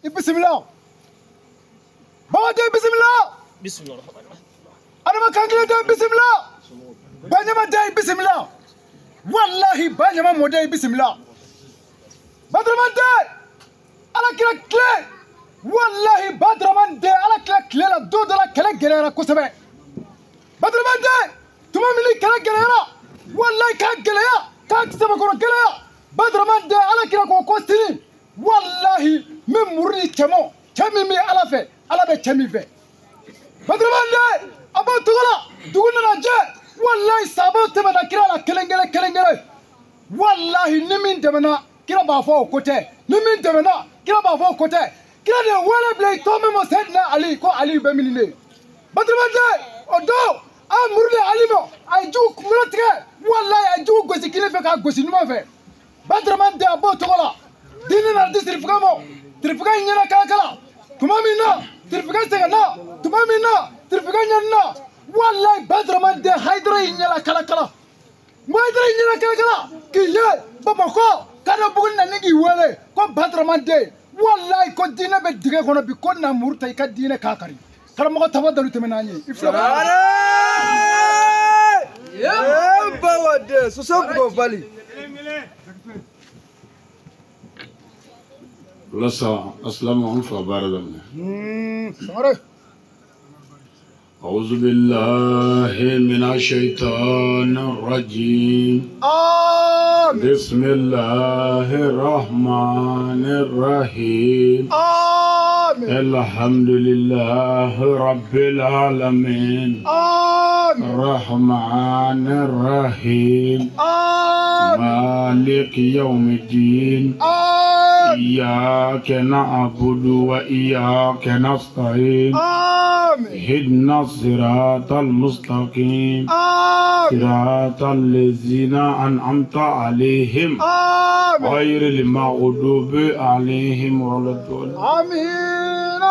I bisimila. Baba den bisimila. Bismillah. Adama kankile den bisimila. Baɲama den bisimila. Wallahi baɲama mɔden bisimila. Badraman den ala kira tile. Wallahi Badraman den ala kira tile la don dɔ la kɛlɛ gɛlɛyara kosɛbɛ. Badraman den tuma min ni kɛlɛ gɛlɛyara wallahi k'a gɛlɛya k'a sɛbɛkɔrɔ gɛlɛya. Badraman den ala kira ko ko sini wallahi n bɛ muru ni cɛmɔ cɛ min bɛ ala fɛ ala bɛ cɛ min fɛ. Badraman den a b'o cogo la dugu nana jɛ wallahi sabaw tɛmɛna kira la kelen kelen kelen kelen. Wallahi ni min tɛmɛna kira b'a fɔ o ko tɛ, ni min tɛmɛna kira b'a fɔ o ko tɛ. Kira de ye wele bila i tɔ min ma Seyidina Ali ko Ali bɛ min de. Badraman den o don a ye muru di Ali ma a ye jugu kunkolo tigɛ wallahi a ye jugu gosi kinin fɛ k'a gosi numan fɛ. Badraman den a b'o cogo la diinɛ nana di sirifuga ma, sirifuga in ɲɛna kalakala tuma min na sirifuga sɛgɛnna, tuma min na sirifuga ɲanina wallahi Badraman den Hayidara y'i ɲɛna kalakala. Hayidara y'i ɲɛna kalakala k'i ye Bamakɔ Kadabugu nana k'i wele ko Badraman den wallahi ko diinɛ bɛ dingɛ kɔnɔ bi ko na muru ta i ka diinɛ k'a kari. Karamɔgɔ tafadalu tɛmɛna an ye. I filɛ. Ye bawa den soso bugɔ bali. Walasa asilama an fa baara daminɛ. Sangare. أعوذ بالله من الشيطان الرجيم. آمين. بسم الله الرحمن الرحيم. آمين. الحمد لله رب العالمين. آمين. الرحمن الرحيم. آمين. مالك يوم الدين. آمين. إياك نعبد وإياك نستعين. آمين. اهدنا الصراط المستقيم. آمين. صراط الذين أنعمت عليهم. آمين. غير المغضوب عليهم ولا الضالين. آمين.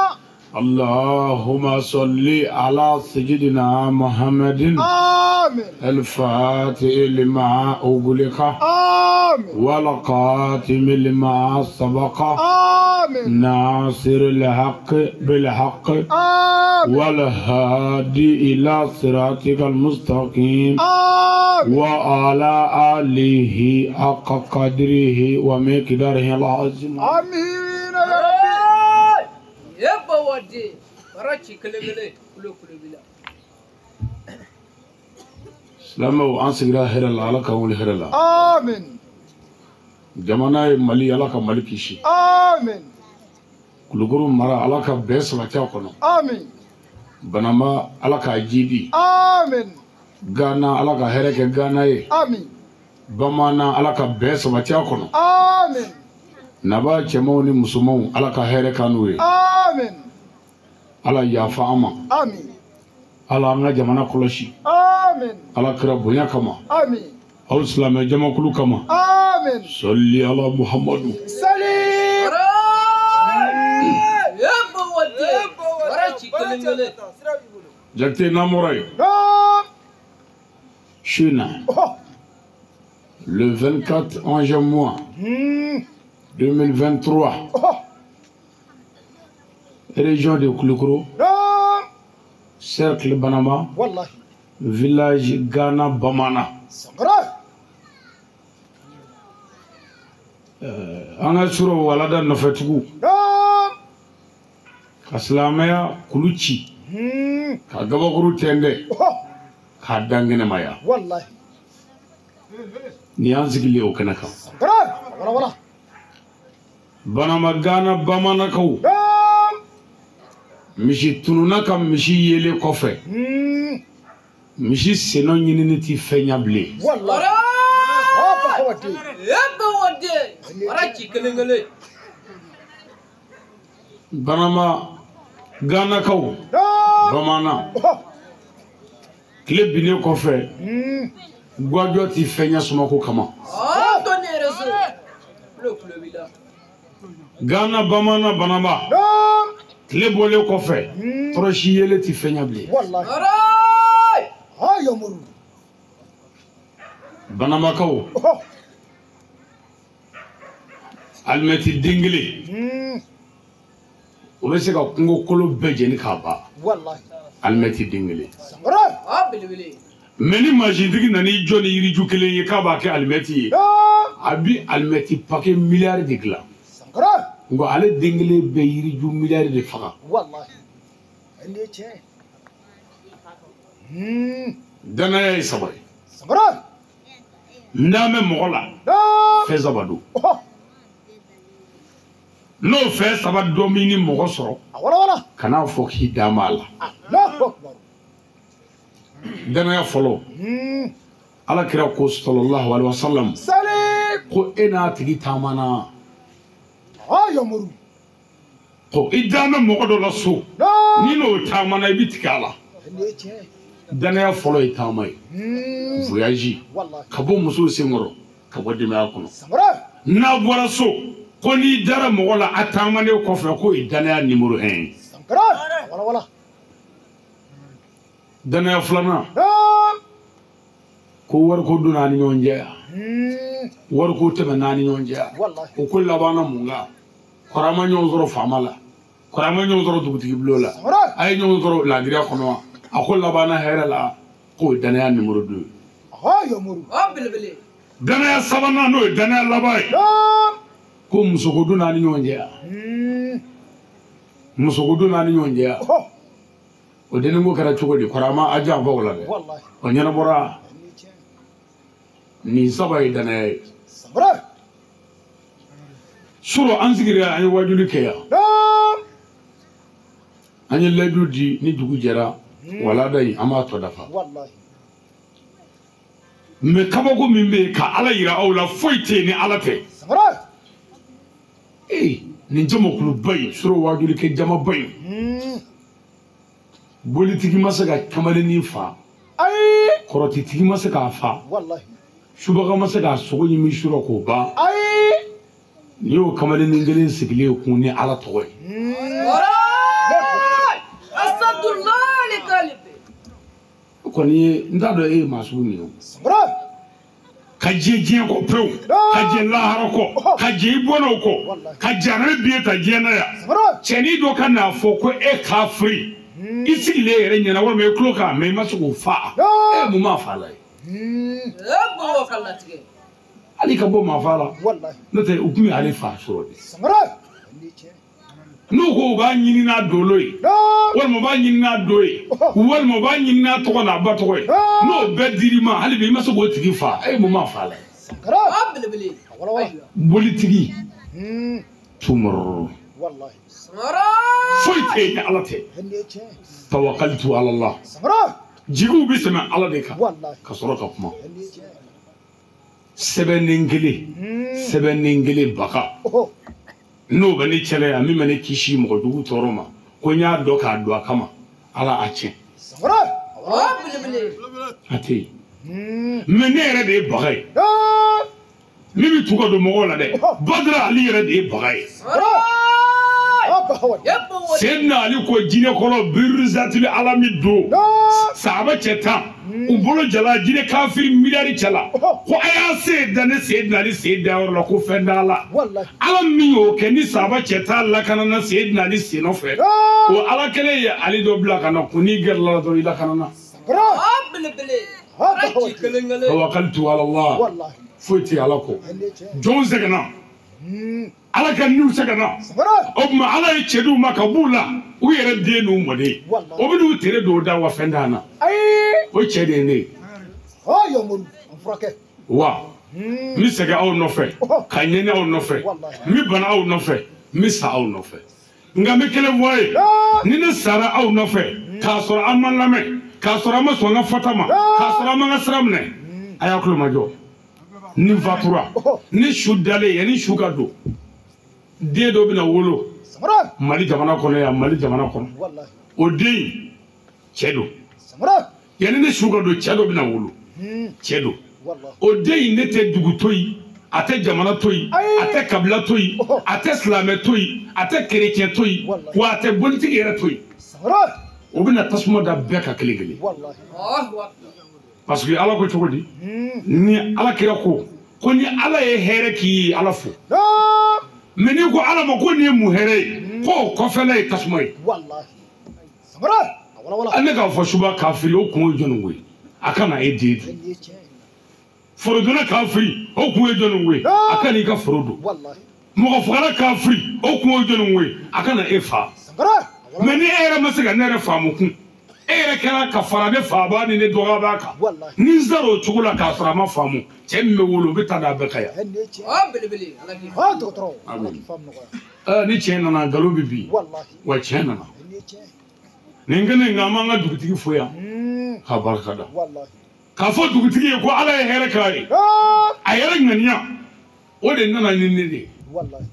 اللهم صل على سيدنا محمد. آمين. الفاتح لما أغلق. آمين. والقاتم لما سبق. آمين. ناصر الحق بالحق. آمين. والهادي إلى صراطك المستقيم. آمين. وعلى آله حق قدره ومقداره العظيم. آمين يا ربي. Ye bawa den bara ci kelen kelen kulo kulo b'i la. Silamɛw an sigira hɛrɛ la, Ala k'an wuli hɛrɛ la. Amin. Jamana ye Mali, Ala ka Mali kisi. Amin. Kulukoro mara, Ala ka bɛn sabati a kɔnɔ. Amin. Banama, Ala k'a jiidi. Amin. Gana, Ala ka hɛrɛ kɛ Gana ye. Amin. Bamanan, Ala ka bɛn sabati a kɔnɔ. Amin. Naba cɛmanw ni musomanw, Ala ka hɛrɛ k'an n'u ye. Amin. Ala yafa an ma. Amin. Ala an ka jamana kɔlɔsi. Amin. Ala kira bonya kama. Amin. Aw silamɛ jamakulu kama. Amin. Sɔli ala Muhammadu. Sali. Ye bawa den bara ci kelen kelen. Jakite n'an bɔra yen. Naam. Su in na. Oh. Le 24 11 mois 2023. Oh. Région de Kulukoro. Naam. Cercle Banama. Wallahi. Village Gana Bamana. Sangara. An ka sɔrɔ walada nɔfɛtugu. Naam. Ka silamɛya kulu ci. Ka gabakuru tɛntɛn. Oh. K'a dan kɛnɛmaya. Wallahi. Nin y'an sigilen o kɛnɛ kan. Sangara. Wala wala. Banama Gana Bamanakaw. Naam. Misi tununna ka misi yelen kɔfɛ. Misi sennɔ ɲinini ti fɛn ɲɛ bilen. Wallahi. Bara. Bawa den. Ye bawa den bara ci kelen kelen. Banama Ganakaw. Naam. Bamanan. Oh. Tile binnen kɔfɛ. Guwajɔ ti fɛn ɲɛ sumako kama. Aa to ne yɛrɛ so kulo kulo b'i la. Gana Bamanan Banama. Naam. Tile bɔlen kɔfɛ. Tɔrɔsi yelen ti fɛn ɲɛ bilen. Wallahi. Bara. Ha yamuru. Banamakaw. Oh. Alimɛti den kelen. O bɛ se ka kungo kolo bɛɛ jeni k'a ban. Wallahi. Alimɛti den kelen. Sankara. A belebele. Mais ni masintigi nana i jɔ ni yiriju kelen ye k'a b'a kɛ alimɛti ye. A bi alimɛti paquet miliyari de dilan. Sankara. Nka ale den kelen bɛ yiriju miliyari de faga. Wallahi. Nin ye tiɲɛ ye. Danaya ye saba ye. Sankara. N'an bɛ mɔgɔ la. Fɛn saba don. N'o fɛn saba dɔ min ni mɔgɔ sɔrɔ. A walawala. Kan'a fɔ k'i dan b'a la. Allahu akbar. Danaya fɔlɔ. Ala kira ko sallallahu alaihi wa sallam. Sali. Ko e n'a tigi taamana. Yamuru. Ko i dan bɛ mɔgɔ dɔ la so. Ni n'o taamana i bɛ tigɛ a la. Danaya fɔlɔ ye taama ye. Voyage. Ka bɔ musow senkɔrɔ ka bɔ denbaya kɔnɔ. N'a bɔra so ko n'i dara mɔgɔ la a taamanen kɔfɛ k'o ye danaya numéro 1 ye. Danaya filanan. Ko wariko donna a ni ɲɔgɔn cɛ. Wariko tɛmɛna a ni ɲɔgɔn cɛ. O ko labanna mun kan? Kɔrɔ an ma ɲɔgɔn sɔrɔ faama la. Kɔrɔ an ma ɲɔgɔn sɔrɔ dugutigi bulon la. A ye ɲɔgɔn sɔrɔ ladiriya kɔnɔ wa? A ko labanna hɛrɛ la k'o ye danaya numéro 2 ye. Danaya sabanan n'o ye danaya laban ye. Ko musoko donna a ni ɲɔgɔn cɛ. Musoko donna a ni ɲɔgɔn cɛ. O denninko kɛra cogo di? Kɔrɔ an ma a janfa o la dɛ. O ɲɛnabɔra. Nin saba ye danaya ye. Surɔ an sigira an ye wajuli kɛ yan. An ye layidu di ni dugu jɛra walada in an b'a tɔ dafa. Mais kabako min bɛ yen ka Ala yira aw la foyi tɛ yen ni Ala tɛ. Ee nin jamakuluba in surɔ wajuli kɛ jamaba in. Bolitigi ma se ka kamalennin fa. Kɔrɔtitigi ma se k'a fa. Subaga ma se k'a sogo ɲimi surɔ k'o ban. N'i y'o kamalennin kelen sigilen kun ni Ala tɔgɔ ye. O kɔni ye n t'a dɔn e ye maa sugu min ye o. Ka jɛ diɲɛ kɔ pewu, ka jɛ lahara kɔ, ka jɛ i bɔnnaw kɔ, ka janɛ biye ta diɲɛ na yan. Cɛnin dɔ ka n'a fɔ ko e kafiri, i sigilen yɛrɛ ɲɛna walima i tulo k'a mɛn i ma se k'o fa. E mun m'a fa la ye? Hali ka bɔ maa fa la. N'o tɛ u tun bɛ ale fa sɔrɔ de. N'u ko u b'a ɲini n'a dolo ye, walima u b'a ɲini n'a do ye, walima u b'a ɲini n'a tɔgɔ n'a ba tɔgɔ ye, n'o bɛɛ dir'i ma hali bi i ma se k'o tigi fa, e mun m'a fa la ye? Bolitigi tumururu foyi tɛ yen ni Ala tɛ. Tawakaltu ala Allah. Jigiw bɛ sɛmɛ Ala de kan ka sɔrɔ ka kuma. Sɛbɛnden kelen, sɛbɛnden kelen baga. N'o bɛ ne cɛla yan min bɛ ne kisi mɔgɔ jugu tɔɔrɔ ma ko n y'a dɔn k'a don a kama Ala a tiɲɛ. A tɛ yen. Mais ne yɛrɛ de ye baga ye. Min bɛ tugu ka don mɔgɔw la dɛ. Badara Ali yɛrɛ de ye baga ye. Seydina Ali ko jinɛ kɔrɔ birizatili alami don sahaba cɛ 10 u bolo jala jinɛ kafiri miliyari cɛ la ko a y'a se da ne Seydina Ali sen dayɔrɔ la ko fɛn t'a la. Ala min y'o kɛ ni sahaba cɛ 10 lakanana Seydina Ali sen nɔfɛ o Ala kelen ye Ali dɔ bila ka na ko n'i gɛrɛla la dɔrɔn i lakanana. Tawakaltu ala Allah. Foyi tɛ Ala kɔ. Jɔn sɛgɛnna. Ala ka niw sɛgɛnna. O tuma Ala ye cɛ d'u ma ka b'u la u yɛrɛ den n'u mɔden. O bɛ n'u tere don da wa fɛn t'an na. O cɛ de ye ne ye. Wa n bɛ sɛgɛn aw nɔfɛ ka ɲɛni aw nɔfɛ n bɛ bana aw nɔfɛ n bɛ sa aw nɔfɛ. Nka n bɛ kelen fɔ a ye ni ne sara aw nɔfɛ k'a sɔrɔ an ma lamɛn k'a sɔrɔ an ma sɔn an ka fɔta ma k'a sɔrɔ an ma ka sira minɛ a y'a tulo majɔ. Ni fatura ni su dalen yanni su ka don den dɔ bɛna wolo Mali jamana kɔnɔ yan Mali jamana kɔnɔ o den cɛ don yanni ne su ka don cɛ dɔ bɛna wolo cɛ don o den in ne tɛ dugu to yen a tɛ jamana to yen a tɛ kabila to yen a tɛ silamɛ to yen a tɛ kerecɛn to yen wa a tɛ politiki yɛrɛ to yen o bɛna tasuma da bɛɛ kan kelen kelen. Parce que Ala ko cogo di ni Ala kira ko ko ni Ala ye hɛrɛ k'i ye Ala fo mais n'i ko Ala ma ko nin ye mun hɛrɛ ye K'o kɔfɛla ye tasuma ye. Walahi. Sangare. A wala wala. Ne k'a fɔ suba kafiri o kun ye jɔnni ko ye? A kana e den dun. Nin ye tiɲɛ ye. Forodonna kafiri o kun ye jɔnni ko ye? A kana i ka foro dun. Walahi. Mɔgɔ fagala kafiri o kun ye jɔnni ko ye? A kana e fa. Sangare. A wala Mais ni e yɛrɛ ma se ka ne yɛrɛ faamu kun, e yɛrɛ kɛra ka fara ne faaba ni ne dɔgɔba kan. Walahi. Ni n sara o cogo la k'a sɔrɔ a ma faamu, cɛ min bɛ wolo o bɛ taa n'a bɛɛ ka yan. Nin ye tiɲɛ ye. Ɔ belebele ala k'i Ha dɔgɔtɔrɔ. Ala Amin. k'i faamu nɔgɔya. Ni tiɲɛ nana nkalon bɛ bin. Walahi. Wa tiɲɛ nana. Nin ye tiɲɛ ye. Nin kɛnɛ in kan an b'an ka dugutigi fo yan k'a barika da. Walahi. K'a fɔ dugutigi ye ko Ala ye hɛrɛ k'a ye. Ah. A yɛrɛ ŋaniya o de nana ni ne de ye. Walahi.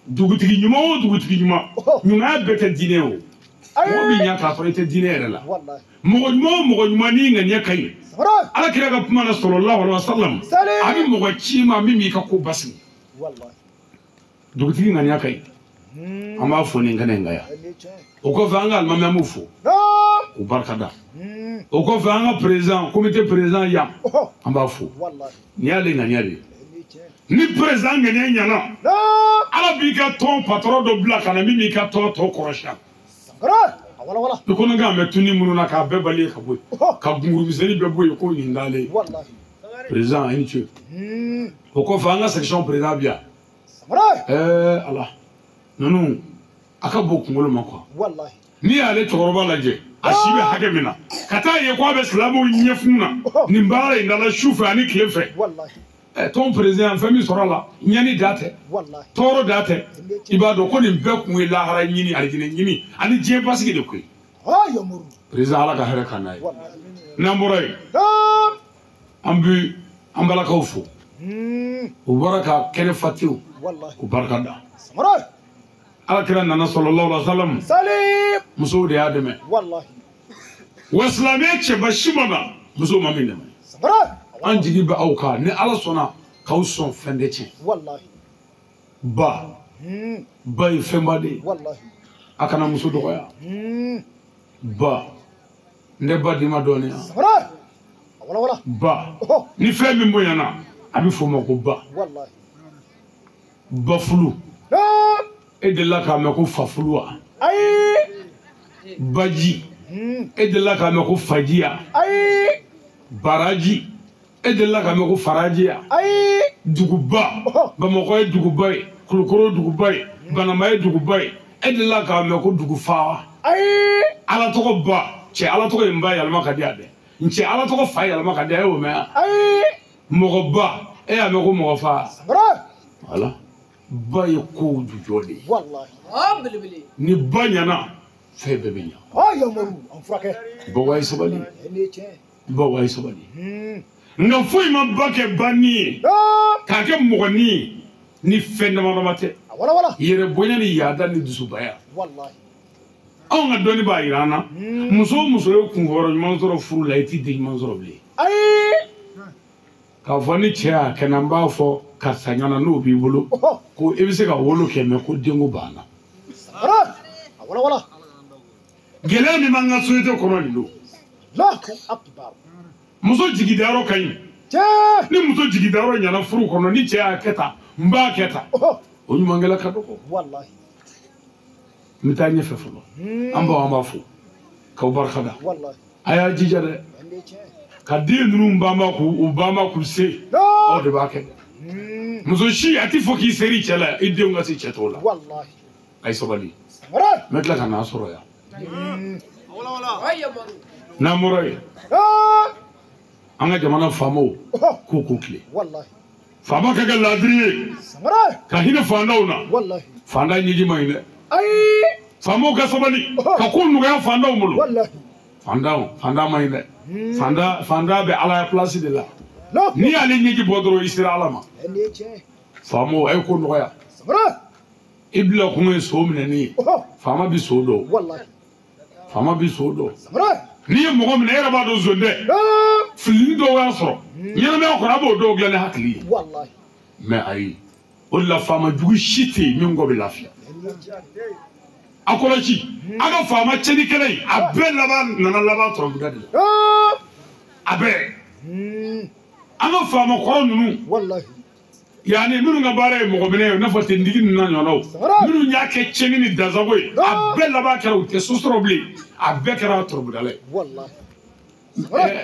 Dugutigi ɲuman o dugutigi ɲuman, ɲumanya bɛɛ tɛ diinɛ o. Mɔgɔ bɛ Ayi. ɲa k'a sɔrɔ i tɛ diinɛ yɛrɛ la. Walahi. Mɔgɔ ɲuman o mɔgɔ ɲuman n'i ŋaniya ka ɲi. Sangare. Ala kira ka kuma na sallallahu alaihi wasallam. Sali. A bɛ mɔgɔ ci ma min b'i ka ko basigi. Walahi. Dugutigi ŋaniya ka ɲi. An b'a fo nin kɛnɛ in kan yan. Nin ye tiɲɛ ye. O kɔfɛ an ka alimami an b'u fo Ah. k'u barika da. O kɔfɛ an ka président comité président yan Ɔhɔ. an b'a fo. Walahi. Nin y'ale ŋaniya de ye. Nin ye tiɲɛ ye. Ni président ŋaniya ɲɛna, Ah. Ala b'i ka tɔn patron dɔ bila ka na min b'i ka tɔn tɔ kɔrɔsiya. Sangare. A wala wala. I kɔnɔ kan bɛ tuni minnu na k'a bɛɛ bali ka bɔ yen. Ɔhɔ. Ka gunkurumisɛnnin bɛɛ bɔ yen ko nin t'ale ye. Walahi. Président i ni ce. O kɔfɛ an ka section président bi yan. Sangare. Ala ninnu a ka bon kunkolo ma quoi. Walahi. N'i y'ale cɛkɔrɔba lajɛ a si bɛ hakɛ min na ka taa ye k'a bɛ silamɛw ɲɛfun na nin baara in da la su fɛ ani tile fɛ. Walahi. Tɔn président fɛn min sɔrɔ a la ɲani da tɛ Walahi. tɔɔrɔ da tɛ i b'a dɔn ko nin bɛɛ kun ye lahara ɲini alijinɛ ɲini ani diɲɛ basigi de koyi. Ah yamuru. Président Ala ka hɛrɛ k'an n'a ye. Walahi. N'an bɔra yen Ah. an bɛ an balakaw fo u bɔra ka kɛnɛ fa tewu Walahi. k'u barika da. Sangare. Ala kira nana sallallahu alaihi wasallam Salim. musow de y'a dɛmɛ. Walahi. Wa silamɛya cɛba si ma na musow ma min dɛmɛ. Sangare. An jigi bɛ aw kan ni Ala sɔnna k'aw sɔn fɛn tɛ tiɲɛ. Walahi. Ba ba ye fɛnba de ye. Walahi. A kana muso dɔgɔya. Ba n tɛ ba d'i ma dɔɔnin yan. Sangare. A wala wala. Ba Ɔhɔ. ni fɛn min bonyana a bɛ f'o ma ko ba. Walahi. Bafulu Ah. e delila k'a mɛn ko fafulu wa? Ayi. Baji e delila k'a mɛn ko fajiya? Ayi. Baraji e delila k'a mɛn ko farajiya? Ayi. Duguba Bamakɔ ye duguba ye, Kulukoro duguba ye, Banamba ye duguba ye, e delila k'a mɛn ko dugufa wa? Ayi. Ala tɔgɔ ba cɛ Ala tɔgɔ ye n ba yɛlɛma ka di yan dɛ, n cɛ Ala tɔgɔ fa yɛlɛma ka di yan, e y'o mɛn wa? Ayi. Mɔgɔ ba e y'a mɛn ko mɔgɔ fa? Sangare. Voilà, ba ye kow jujɔ de ye. Walahi. Ɔ belebele Ni ba ɲɛna fɛn bɛɛ bɛ ɲa. Ah yamuru. An furakɛ. Bawa ye sabali, Nin ye tiɲɛ ye. bawa ye sabali. Nka foyi ma ba kɛ ba ni ye Ah. k'a kɛ mɔgɔ ni ye ni fɛn dama dama tɛ. A wala wala. Yɛrɛ bonya ni yaada ni dusubaya. Walahi. Anw ka dɔnni b'a yira an na muso o muso ye kunkɔrɔ ɲuman sɔrɔ furu la i t'i den ɲuman sɔrɔ bilen. Ayi. K'a fɔ ni cɛ y'a kɛ na n b'a fɔ karisa ɲɛna n'o b'i bolo Ɔhɔ. ko i bɛ se ka wolo kɛ mɛ ko denko banna. Sangare. A wala wala. Gɛlɛya min b'an ka société kɔnɔ nin don. Allahu akbar. Muso jigidayɔrɔ ka ɲi. Tiɲɛ. Ni muso jigidayɔrɔ ɲɛna furu kɔnɔ ni cɛ y'a kɛ tan n b'a kɛ tan Ɔhɔ. o ɲumankɛla ka dɔgɔ. Walahi. N bɛ taa ɲɛfɛ fɔlɔ. An baw an b'a fo k'aw barika da. Walahi. A y'a jija dɛ Nin ye tiɲɛ ye. ka den ninnu banba k'u banba k'u se aw Ah. de b'a kɛ dɛ. Muso si a ti fɔ k'i ser'i cɛ la i denw ka se cɛ tɔw la. Walahi. A ye sabali. Sangare. N bɛ tila ka n'a sɔrɔ yan. Ɔ yamuru N'an bɔra yen Ah. an ka jamana faamaw Ɔhɔ. k'u k'u tile. Walahi. Faama ka kɛ laadiri ye Sangare. ka hinɛ faantanw na. Walahi. Faantan ɲɛji man ɲi dɛ. Ayi. Faamaw ka sabali ka ko nɔgɔya faantanw bolo. Walahi. Faantan man ɲi dɛ. Faantan bɛ Ala ya place de la. Allahu. N'i y'ale ɲɛji bɔ dɔrɔn i sera Ala ma. Nin ye tiɲɛ ye. Faamaw a ye ko nɔgɔya. Sangare. I bila kun ye so minɛni ye. Ɔhɔ. Faama bi so dɔn. Walahi. Faama bi so dɔn. Sangare. N'i ye mɔgɔ minɛ e yɛrɛ b'a dɔn zon tɛ. Ah. Filili dɔw y'a sɔrɔ. Ɲɛnamaya kɔnɔ a b'o dɔw dilan ni hakili ye. Walahi. Mɛ ayi o de la faama jugu si tɛ yen min kɔ bɛ lafiya. A kɔlɔsi a ka faama tiɲɛnikɛla in a bɛɛ laban nana laban tɔrɔmuda de la. Ah. A bɛɛ. An ka faama kɔrɔ ninnu Walahi. Yanni minnu ka baara ye mɔgɔ minɛ ye i n'a fɔ tentigi ninnu n'a ɲɔgɔnnaw minnu y'a kɛ tiɲɛni ni dansago ye a bɛɛ laban kɛra u tɛ so sɔrɔ bilen a bɛɛ kɛra tɔrɔbudala ye.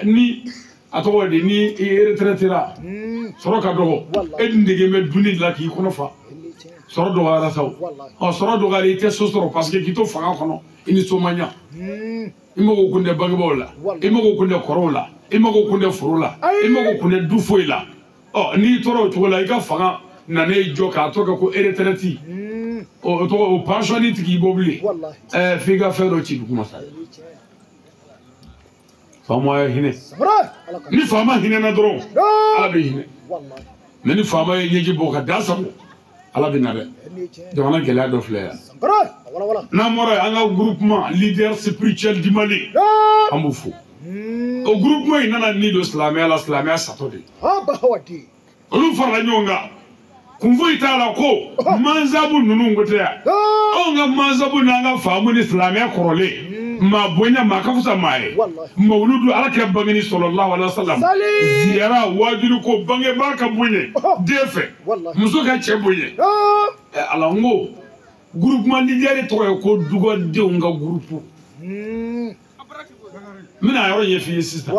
Ni a tɔgɔ di ni i retraité la sɔrɔ ka dɔgɔ e dun dege bɛ dunni de la k'i kɔnɔ fa sɔrɔ dɔgɔyara sa o ɔ sɔrɔ dɔgɔyara i tɛ so sɔrɔ parce que k'i to fanga kɔnɔ i ni so man ɲa i mago kun tɛ bangebaaw la i mago kun tɛ kɔrɔw la i mago kun tɛ foro la i mago kun tɛ du foyi la ɔ n'i tora o cogo la i ka fanga nan'e jɔ k'a tɔ kɛ ko retraite o tɔgɔ o pension tigi i bɔ bilen ɛɛ f'i ka fɛn dɔ ci duguma sa. Faama ye hinɛ ni faama hinɛna dɔrɔn ala bɛ hinɛ mɛ ni faama ye ɲɛji bɔ ka da sago ala bɛ na dɛ jamana gɛlɛya dɔ filɛ yan n'an bɔra yen an ka groupement leader spirituel du Mali an b'u fo o groupement in nana ni don silamɛya la silamɛya satɔ de olu farala ɲɔgɔn kan kun foyi t'a la ko mansabu ninnu ko tɛ yan anw ka mansabu n'an ka faamu ni silamɛya kɔrɔlen maa bonya maa ka fisa maa ye mawuludu ala kɛ bangeni sallallahu alaihi wasallam ziyara waajuli ko bangebaa ka bonya den fɛ muso ka cɛ bonya ala n ko groupement leader tɔgɔ ye ko dugadenw ka groupe n bɛna a yɔrɔ ɲɛf'i ye sisan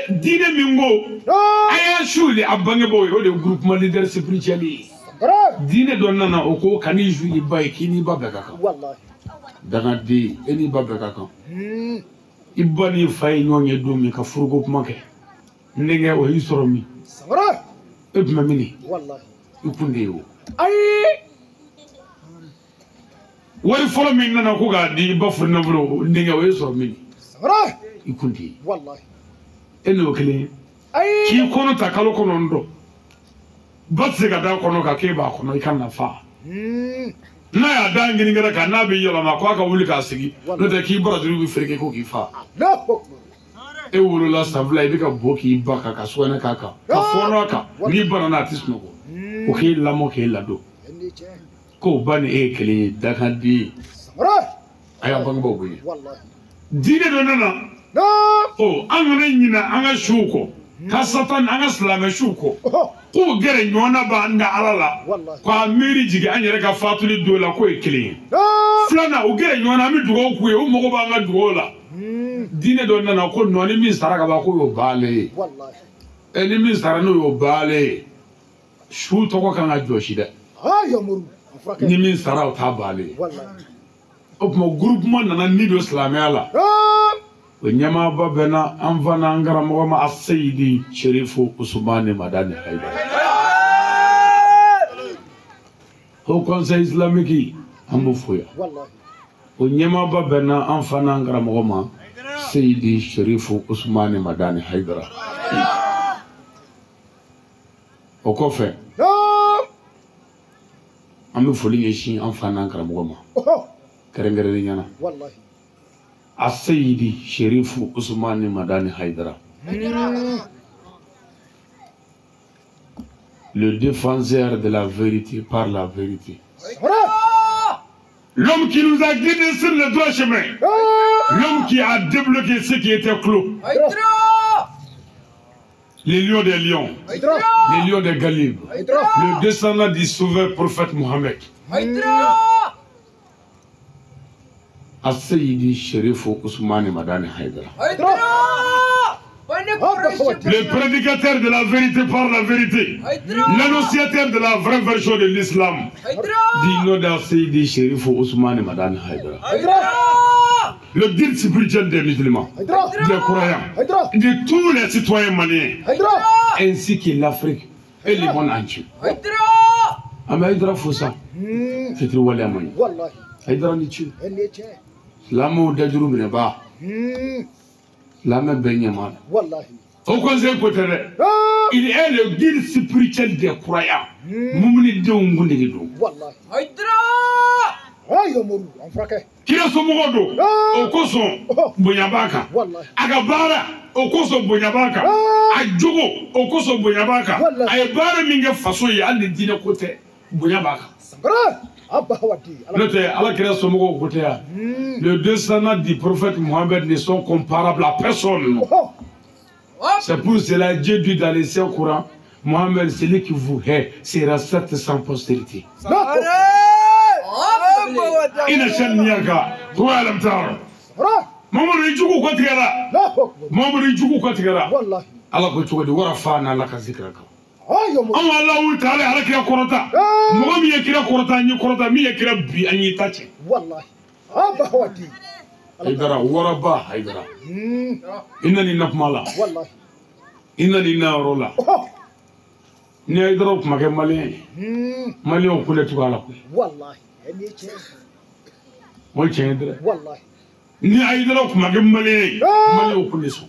diinɛ min ko a y'a suuli a bangebaaw ye o de ye groupement leader spirituel ye diinɛ dɔ nana o ko kan'i su i ba ye k'i n'i ba bɛɛ ka kan dangaden e n'i ba bɛɛ ka kan i ba n'i fa ye ɲɔgɔn ye don min ka furuko kuma kɛ n denkɛ o y'i sɔrɔ min e tun bɛ min i kun de ye o wari fɔlɔ min nana ko k'a di i ba furu nafolo n denkɛ o y'i sɔrɔ min i kun de ye e n'o kelen ye k'i kɔnɔ ta kalo 9 ba tɛ se ka da kɔnɔ kan k'e b'a kɔnɔ i ka nafa n'a y'a da ŋinikɛrɛ kan n'a bɛ yɛlɛma ko a ka wuli k'a sigi n'o tɛ k'i barajuru bɛ fereke ko k'i fa e wolola san 2 i bɛ ka bo k'i ba kan ka sugunɛ k'a kan ka fɔɔnɔ a kan n'i banana a tɛ sunɔgɔ o k'e lamɔ k'e ladon k'o ba ni e ye kelen ye dakanden ye a y'a bangebaaw bonya diinɛ dɔ nana ɔ an kana ɲinɛ an ka siw kɔ ka satan an ka silamɛ siw kɔ k'o gɛrɛ ɲɔgɔn na b'an da ala la k'a miiri jigin an yɛrɛ ka fatuli don la k'o ye kelen ye filanan o gɛrɛ ɲɔgɔn na an bɛ dugawu k'u ye u mago b'an ka dugawu la diinɛ dɔ nana ko nɔ ni min sara ka ban k'o y'o baalen ye ɛ ni min sara n'o y'o baalen ye su tɔgɔ kan ka jɔsi dɛ ni min sara o t'a baalen ye o tuma groupement nana ni don silamɛya la o ɲɛmaaba bɛnna an fa n'an karamɔgɔ ma Aseyidi Serifu Usumani Madani Hayidara Haut Conseil islamique an b'o fo yan o ɲɛmaaba bɛnna an fa n'an karamɔgɔ ma Seyidi Serifu Usumani Madani Hayidara o kɔfɛ an bɛ foli ɲɛsin an fa n'an karamɔgɔ ma kɛrɛnkɛrɛnnenya la Aseyidi Serifu Usumani Madani Hayidara le défenseur de la vérité par la vérité. L'homme qui nous a guidés sur le droit chemin. L'homme qui a débloqué ce qui était clos. Les lions des lions. Les lions des Galib. Le descendant du sauveur prophète Mohammed. Aseyidi Serifu Usumani Madani Hayidara. Le prédicateur de la vérité par la vérité. L'annonciateur de la vraie version de l'islam. Du nom d'Aseyidi Serifu Usumani Madani Hayidara. Le guide spirituel des musulmans, des croyants, de tous les citoyens maliens, ainsi que l'Afrique et le monde entier. Hayidara Foussa, c'est le Wali Amani. Hayidara ni ce. Silamɛw dajuru minɛ ba. Silamɛ bɛɛ ɲɛ ma. Au conseil ko tɛ dɛ. Il est le guide spirituel des croyants. Mumuni denw kun de don. Kira somɔgɔw don. O kosɔn bonya b'a kan. A ka baara o kosɔn bonya b'a kan. A jogo o kosɔn bonya b'a kan. A ye baara min kɛ faso ye hali ni diinɛ ko tɛ bonya b'a kan. N'o tɛ ala kira somɔgɔw ko tɛ yan. Le descendant du prophète Mohammed ne sont comparables à personne. C'est pour cela Dieu dit dans les Saint-Coran, Mohamed, celui qui vous hait sera certes sans postérité. Ina shan niyaka ko alam taro. Mamadu i jugu kɔtigɛra. Mamadu i jugu kɔtigɛra. Ala ko cogo di warafa'na laka zikraka. Anw Alahu taala ala kira kɔrɔta. Mɔgɔ min ye kira kɔrɔta an ye kɔrɔta, min ye kira bi an y'i ta tiɲɛ. Hayidara waraba Hayidara. I na nin na kuma la. I na nin na yɔrɔ la. Ni Hayidara kuma kɛ maliyɛn ye. Maliyɛnw kule tugu a la koyi. O ye tiɲɛ ye dɛ. Ni Hayidara kuma kɛ maliyɛn ye, maliyɛnw kule sɔn.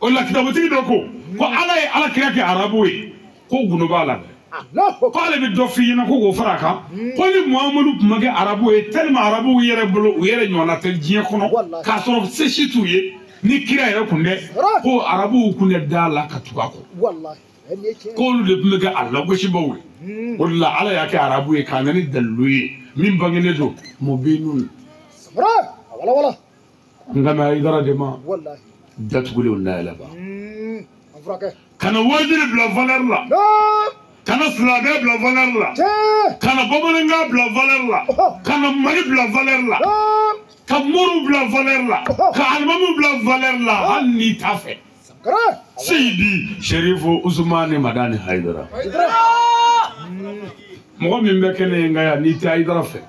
O la kitabutigi dɔ ko ko Ala ye Ala kira kɛ arabu ye, ko gundo b'a la dɛ. Ko ale bɛ dɔ f'i ɲɛna ko k'o fara a kan. Ko ni Muhamadu tun ma kɛ arabu ye, tellement arabuw yɛrɛ bolo u yɛrɛ ɲɔgɔnna tɛ diɲɛ kɔnɔ, k'a sɔrɔ se si t'u ye ni kira yɛrɛ kun dɛ, ko arabuw kun tɛ da la ka tugu a kɔ. K'olu de tun bɛ kɛ a lagosibaw ye. O de la Ala y'a kɛ arabu ye k'a na ni dalilu ye min bangenen don mubinun. N ka mɛn Hayidara de ma. Datugulenw dayɛlɛ ba. Kana waajuli bila valeur la. Kana silamɛ bila valeur la. Kana bamanankan bila valeur la. Kana Mali bila valeur la. Ka moriw bila valeur la. Ka alimamuw bila valeur la hali n'i t'a fɛ. Seyidi Sherifu Usumani Madani Hayidara. Mɔgɔ min bɛ kɛnɛ in kan yan n'i tɛ Hayidara fɛ,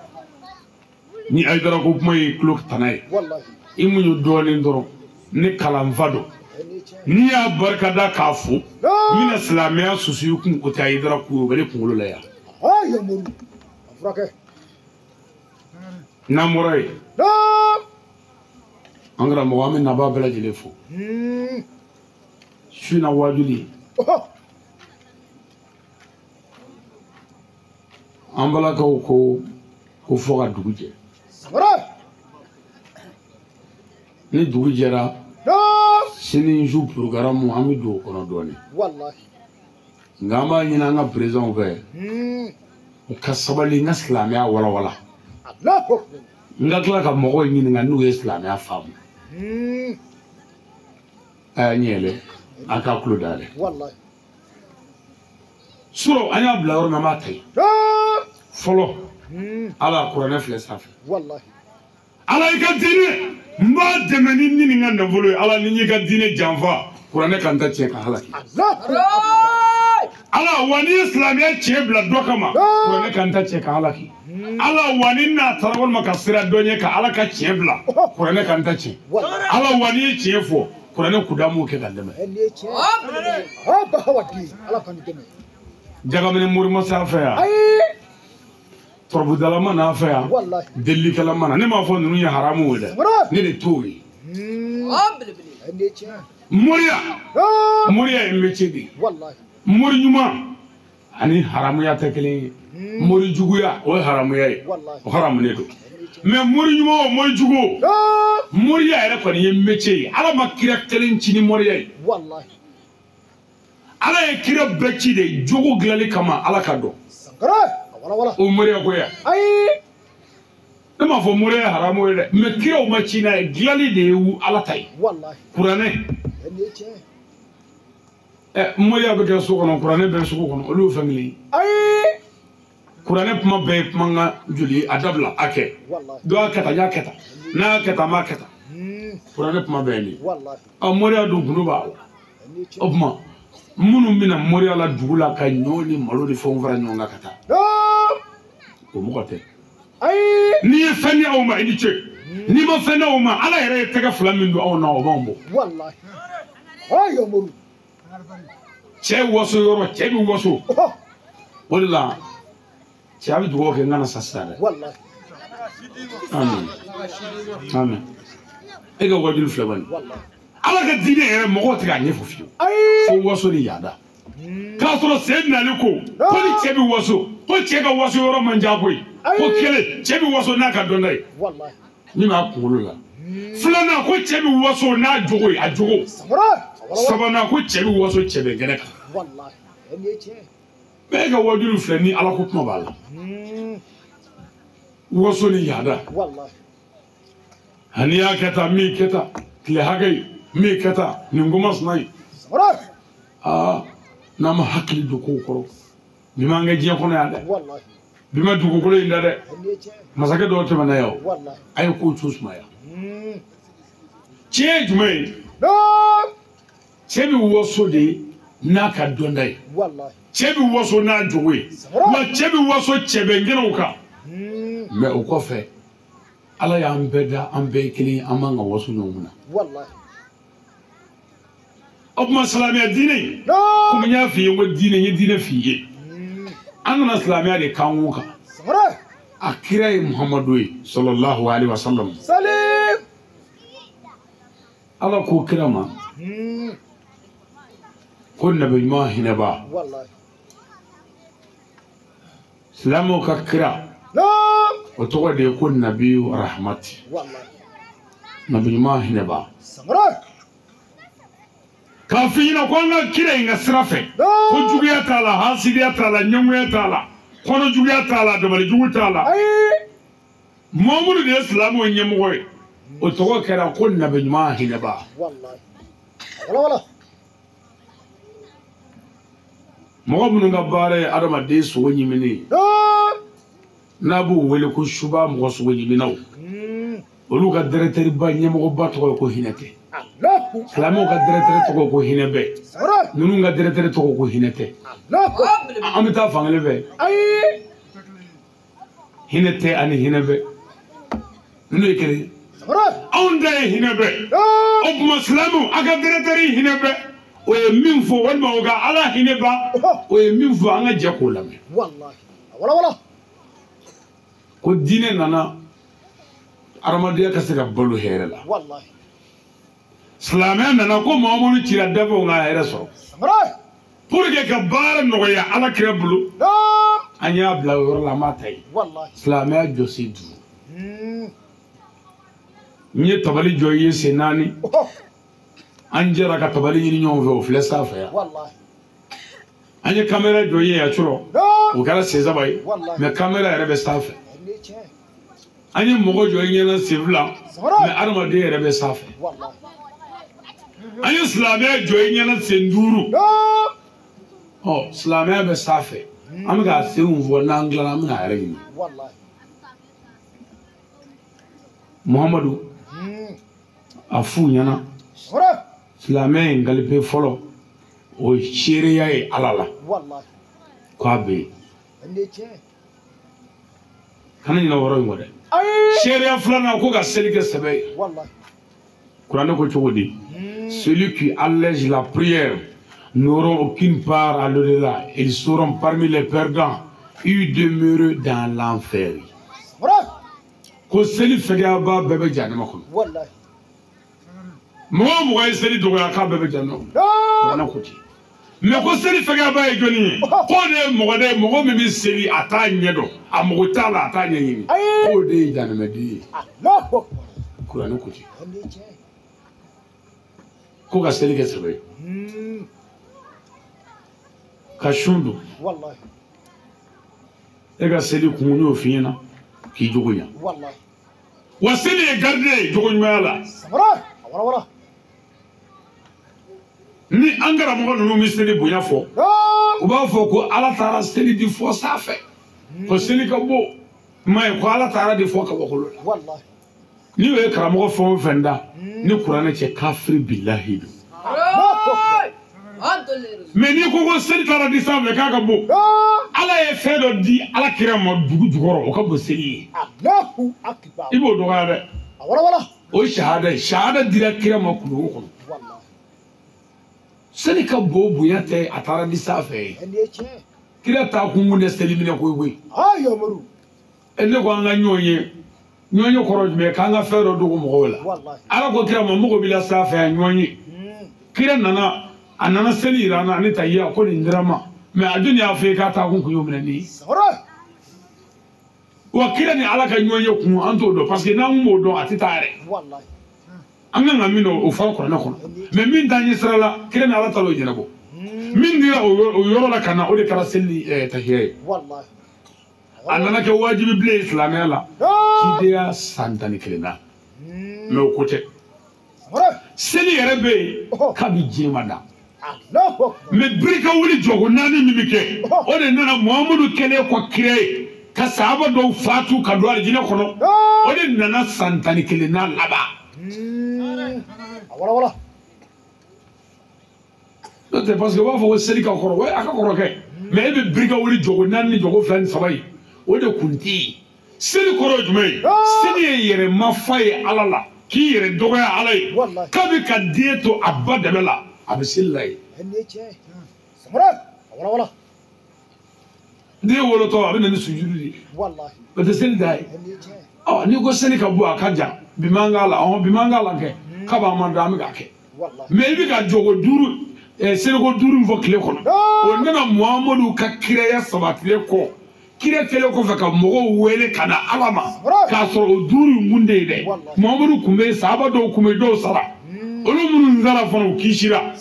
ni Hayidara ko kuma y'i tulo tana ye, i muɲu dɔɔnin dɔrɔn. Ne kalanfa don, n'i y'a barikada k'a fo, n bɛna silamɛya susu i kun, o tɛ Hayidara ko ye, o bɛ ne kunkolo la yan. N'an bɔra yen, an karamɔgɔ, an bɛ nabaa bɛɛ lajɛlen fo. Su in na waajuli, an balakaw ko ko fo ka dugu jɛ. Ni dugu jɛra, sini su programme an bɛ don o kɔnɔ dɔɔnin. Nka an b'a ɲini an ka présidentw fɛ, u ka sabali n ka silamɛya walawala. N ka tila ka mɔgɔw ɲininka n'u ye silamɛya faamu. A y'a ɲɛ yɛlɛ, an k'a tulo dayɛlɛ. Surɔ an y'a bila yɔrɔ min an b'a ta yen. Fɔlɔ, Ala kuranɛ filɛ sanfɛ. Ala i ka diinɛ, n b'a dɛmɛ ni nin ka nafolo ye. Ala ni n y'i ka diinɛ janfa, kuranɛ kan ta tiɲɛ ka halaki. Ala wa n'i ye silamɛya tiɲɛ bila dɔ kama, kuranɛ kan ta tiɲɛ ka halaki. Ala wa ni n'a taara walima ka sira dɔ ɲɛ ka Ala ka tiɲɛ bila, kuranɛ kan ta tiɲɛ. Ala wa n'i ye tiɲɛ fɔ, kuranɛ kudamu kɛ ka dɛmɛ. Jagamini morimasa fɛ yan, tɔrɔbudalama n'a fɛ yan, delilikɛla ma na. Ne m'a fɔ ninnu ye haramu ye dɛ, ne de t'o ye. Moriya, moriya ye métier de ye. Mori ɲuman ani haramuya tɛ kelen ye. Mori juguya o ye haramuya ye, o haramunen don. Mais mori ɲuman o mori jugu o, moriya yɛrɛ kɔni ye métier ye. Ala ma kira kelen ci ni moriya ye. Ala ye kira bɛɛ ci de jogo dilanli kama Ala ka dɔn. O moriya ko ya. Ne m'a fɔ moriya ye haramu ye dɛ, mais kiraw ma ci n'a ye, dilanli de ye Ala ta ye. Kuranɛ. Moriya bɛ kɛ so kɔnɔ, kuranɛ bɛ sugu kɔnɔ, olu ye fɛn kelen ye. Kuranɛ kuma bɛɛ ye kumakan joli ye, a dabila a kɛ. Dɔ y'a kɛ tan, n y'a kɛ tan, n'a y'a kɛ tan, n m'a kɛ tan. Kuranɛ kuma bɛɛ ye nin ye. Ɔ moriya dun gundo b'a la. O tuma minnu bɛna moriya la dugu la ka ɲɔ ni malo ni fɛnw fara ɲɔgɔn kan ka taa, o mɔgɔ tɛ. N'i ye fɛn di aw ma, i ni ce. N'i ma fɛn di aw ma, Ala yɛrɛ ye tɛgɛ fila min don anw na, o b'anw bɔ. Cɛ waso yɔrɔ, cɛ bɛ waso. O de la, cɛ a bɛ dugawu kɛ n kana sa sisan dɛ. Amin. Amin. E ka wajulu filɛ bani. Ala ka diinɛ yɛrɛ mɔgɔw tɛ k'a ɲɛfɔ fiyewu. Fo waso ni yaada. K'a sɔrɔ sen nali ko ni cɛ bɛ waso, ko cɛ ka waso yɔrɔ man diya koyi. Ko kelen, cɛ bɛ waso n'a ka dɔnta ye. Min b'a kunkolo la. Filanan, ko cɛ bɛ waso n'a jogo ye, a jogo. Sabanan, ko cɛ bɛ waso cɛ bɛ kɛnɛ kan. Bɛɛ ka wajulu filɛ ni Ala ko kuma b'a la. Waso ni yaada. Ani y'a kɛ tan, min kɛ tan, tile hakɛ ye, min kɛ tan, nin ko masina ye. Aa, N'an ma hakili don kow kɔrɔ bi m'an kɛ diɲɛ kɔnɔ yan dɛ bi ma dugukolo in da dɛ masakɛ dɔw tɛmɛna yan o a ye kow tu sumaya tiɲɛ ye jumɛn ye cɛ bɛ waso de n'a ka dɔnda ye cɛ bɛ waso n'a jogo ye wa cɛ bɛ waso cɛbɛnkɛnɛw kan mɛ o kɔfɛ ala y'an bɛɛ da an bɛɛ ye kelen ye an man ka waso ɲɔgɔn na o tuma silamɛya diinɛ in komi n y'a f'i ye n ko diinɛ n ye diinɛ f'i ye an nana silamɛya de kan o kan a kira ye Muhamadu ye sallallahu alaihi wa sallam ala ko kira ma ko nabi ɲuman hinɛba silamɛw ka kira o tɔgɔ de ye ko nabi rahmati nabi ɲuman hinɛba k'a f'i ɲɛna ko an ka kira in ka sira fɛ ko juguya t'a la hasidiya t'a la ɲɛngoya t'a la kɔnɔjuguya t'a la dabalijugu t'a la Muhamadu de ye silamɛw ɲɛmɔgɔ ye o tɔgɔ kɛra ko nabi ɲuman hinɛba mɔgɔ minnu ka baara ye adamaden sogo ɲimini ye n'a b'u wele ko suba mɔgɔ sogo ɲiminaw olu ka directeur ba ɲɛmɔgɔba tɔgɔ ye ko hinɛ tɛ silamɛw ka directeur tɔgɔ ko hinɛ bɛ ninnu ka directeur tɔgɔ ko hinɛ tɛ an bɛ taa fankelen fɛ hinɛ tɛ ani hinɛ bɛ ninnu ye kelen ye anw ta ye hinɛ bɛ o tuma silamɛw a ka directeur hinɛ bɛ o ye min fɔ walima o ka ala hinɛ ba o ye min fɔ an ka jɛ k'o lamɛn ko diinɛ nana adamadenya ka se ka balo hɛrɛ la silamɛya nana ko Muhamadu cira dafɛnw ka hɛrɛ sɔrɔ pour que ka baara nɔgɔya ala kira bolo an y'a bila o yɔrɔ la an b'a ta yen silamɛya jɔsen duuru n ye tabali jɔ i ye sen naani an jɛra ka tabali ɲini ɲɔgɔn fɛ o filɛ sanfɛ yan an ye kamera jɔ i ye yan cɔrɔ o kɛra sen saba ye mɛ kamera yɛrɛ bɛ sanfɛ an ye mɔgɔ jɔ i ɲɛna sen fila mɛ adamaden yɛrɛ bɛ sanfɛ an ye silamɛya jɔ i ɲɛna sen duuru ɔ silamɛya bɛ sanfɛ an bɛ k'a senw fɔ n'an tilala an bɛna a yɛrɛ ɲini Muhamadu a f'u ɲɛna silamɛya in galipe fɔlɔ o ye seereya ye ala la k'a bɛ yen kana ɲinɛ o yɔrɔ in kɔ dɛ seereya filanan ko ka seli kɛ sɛbɛ ye kuranɛ ko cogo di celui qui allège la prière n'aura aucune part à l'au-delà ils seront parmi les perdants ils demeurent dans l'enfer ko seli fɛgɛyaba bɛɛ bɛ jahanama kɔnɔ mɔgɔ o mɔgɔ ye seli dɔgɔya k'a bɛɛ bɛ jahanama kɔnɔ kuranɛ ko ten mɛ ko seli fɛgɛyaba ye jɔnni ye k'o de ye mɔgɔ de ye mɔgɔ min bɛ seli a t'a ɲɛ dɔn a mago t'a la a t'a ɲɛɲini k'o de ye jahanamɛden ye kuranɛ ko ten ko ka seli kɛ sɛbɛ ye ka sun don e ka seli kun n y'o f'i ɲɛna k'i jogo ɲa wa seli ye gardien ye jogo ɲumanya la ni an karamɔgɔ ninnu bɛ seli bonya fɔ u b'a fɔ ko ala taara seli di fɔ sanfɛ ko seli ka bon m'a ye ko ala taara di fɔ kabakolo la n'i y'o ye karamɔgɔ fɛn o fɛn da ni kuranɛ cɛ kafiri bilahi don mɛ n'i ko ko seli taara di sanfɛ k'a ka bon ala ye fɛn dɔ di ala kira ma dugu jukɔrɔ o ka bon seli ye i b'o dɔgɔya dɛ o ye sahada ye sahada dira kira ma kulukoro kɔnɔ seli ka bon bonya tɛ a taara di sanfɛ ye kira taa kun tɛ seli minɛ koyi koyi ne ko an ka ɲɔgɔn ye ɲɔgɔn ye kɔrɔ jumɛn k'an ka fɛn dɔ dogo mɔgɔw la ala ko kira ma mɔgɔ b'i la sanfɛ yan ɲɔgɔn ye kira nana a nana seli yira an na ne ta ye ko nin dira ma mɛ a dun y'a fɔ ye k'a taa kun y'o minɛ nin ye wa kira ni ala ka ɲɔgɔn ye kun an t'o dɔn parce que n'an kun b'o dɔn a tɛ taa yɛrɛ an kan ka min dɔn o fɔra kuranɛ kɔnɔ mɛ min t'an ɲɛ sira la kira ni ala taara o ɲɛnabɔ min dira o yɔrɔ la ka na o de kɛra seli ni tahiya ye a nana kɛ wajibi bilen ye silamɛya la cidenya san 11 na mɛ o ko tɛ seli yɛrɛ bɛ yen kabi diɲɛ ma da Mais birika wuli jɔko naani min bɛ kɛ o de nana Muhamadu kɛlen kɔ kira ye ka sahaba dɔw fatu ka don alijinɛ kɔnɔ o de nana san 11 n'a laban. N'o tɛ parce que u b'a fɔ ko seli ka kɔrɔ wa a ka kɔrɔ kɛ mais e bɛ birika wuli jɔko naani ni jɔko 2 ni 3 ye o de kun tɛ yen. Seli kɔrɔ ye jumɛn ye? Seli ye yɛrɛmafa ye Ala la k'i yɛrɛ dɔgɔya Ala ye k'a bɛ ka den to a ba dɛmɛ la a bɛ seli la yen. Den wolotɔ a bɛ na ni sujudu de ye o tɛ seli da ye. Ɔ n'i ko seli ka bɔ a ka jan bi man k'a la ɔhɔn bi man k'a la kɛ k'a b'an man dɔn an bɛ k'a kɛ mais i bɛ ka jɔko 5 seliko 5 min fɔ tile kɔnɔ o nana Muhamadu ka kiraya sabatilen kɔ kira kɛlen kɔfɛ ka mɔgɔw wele ka na Ala ma k'a sɔrɔ o 5 in kun tɛ yen dɛ. Muhamadu kun bɛ yen sahaba dɔw kun bɛ yen dɔw sara olu minnu sara fana u kisira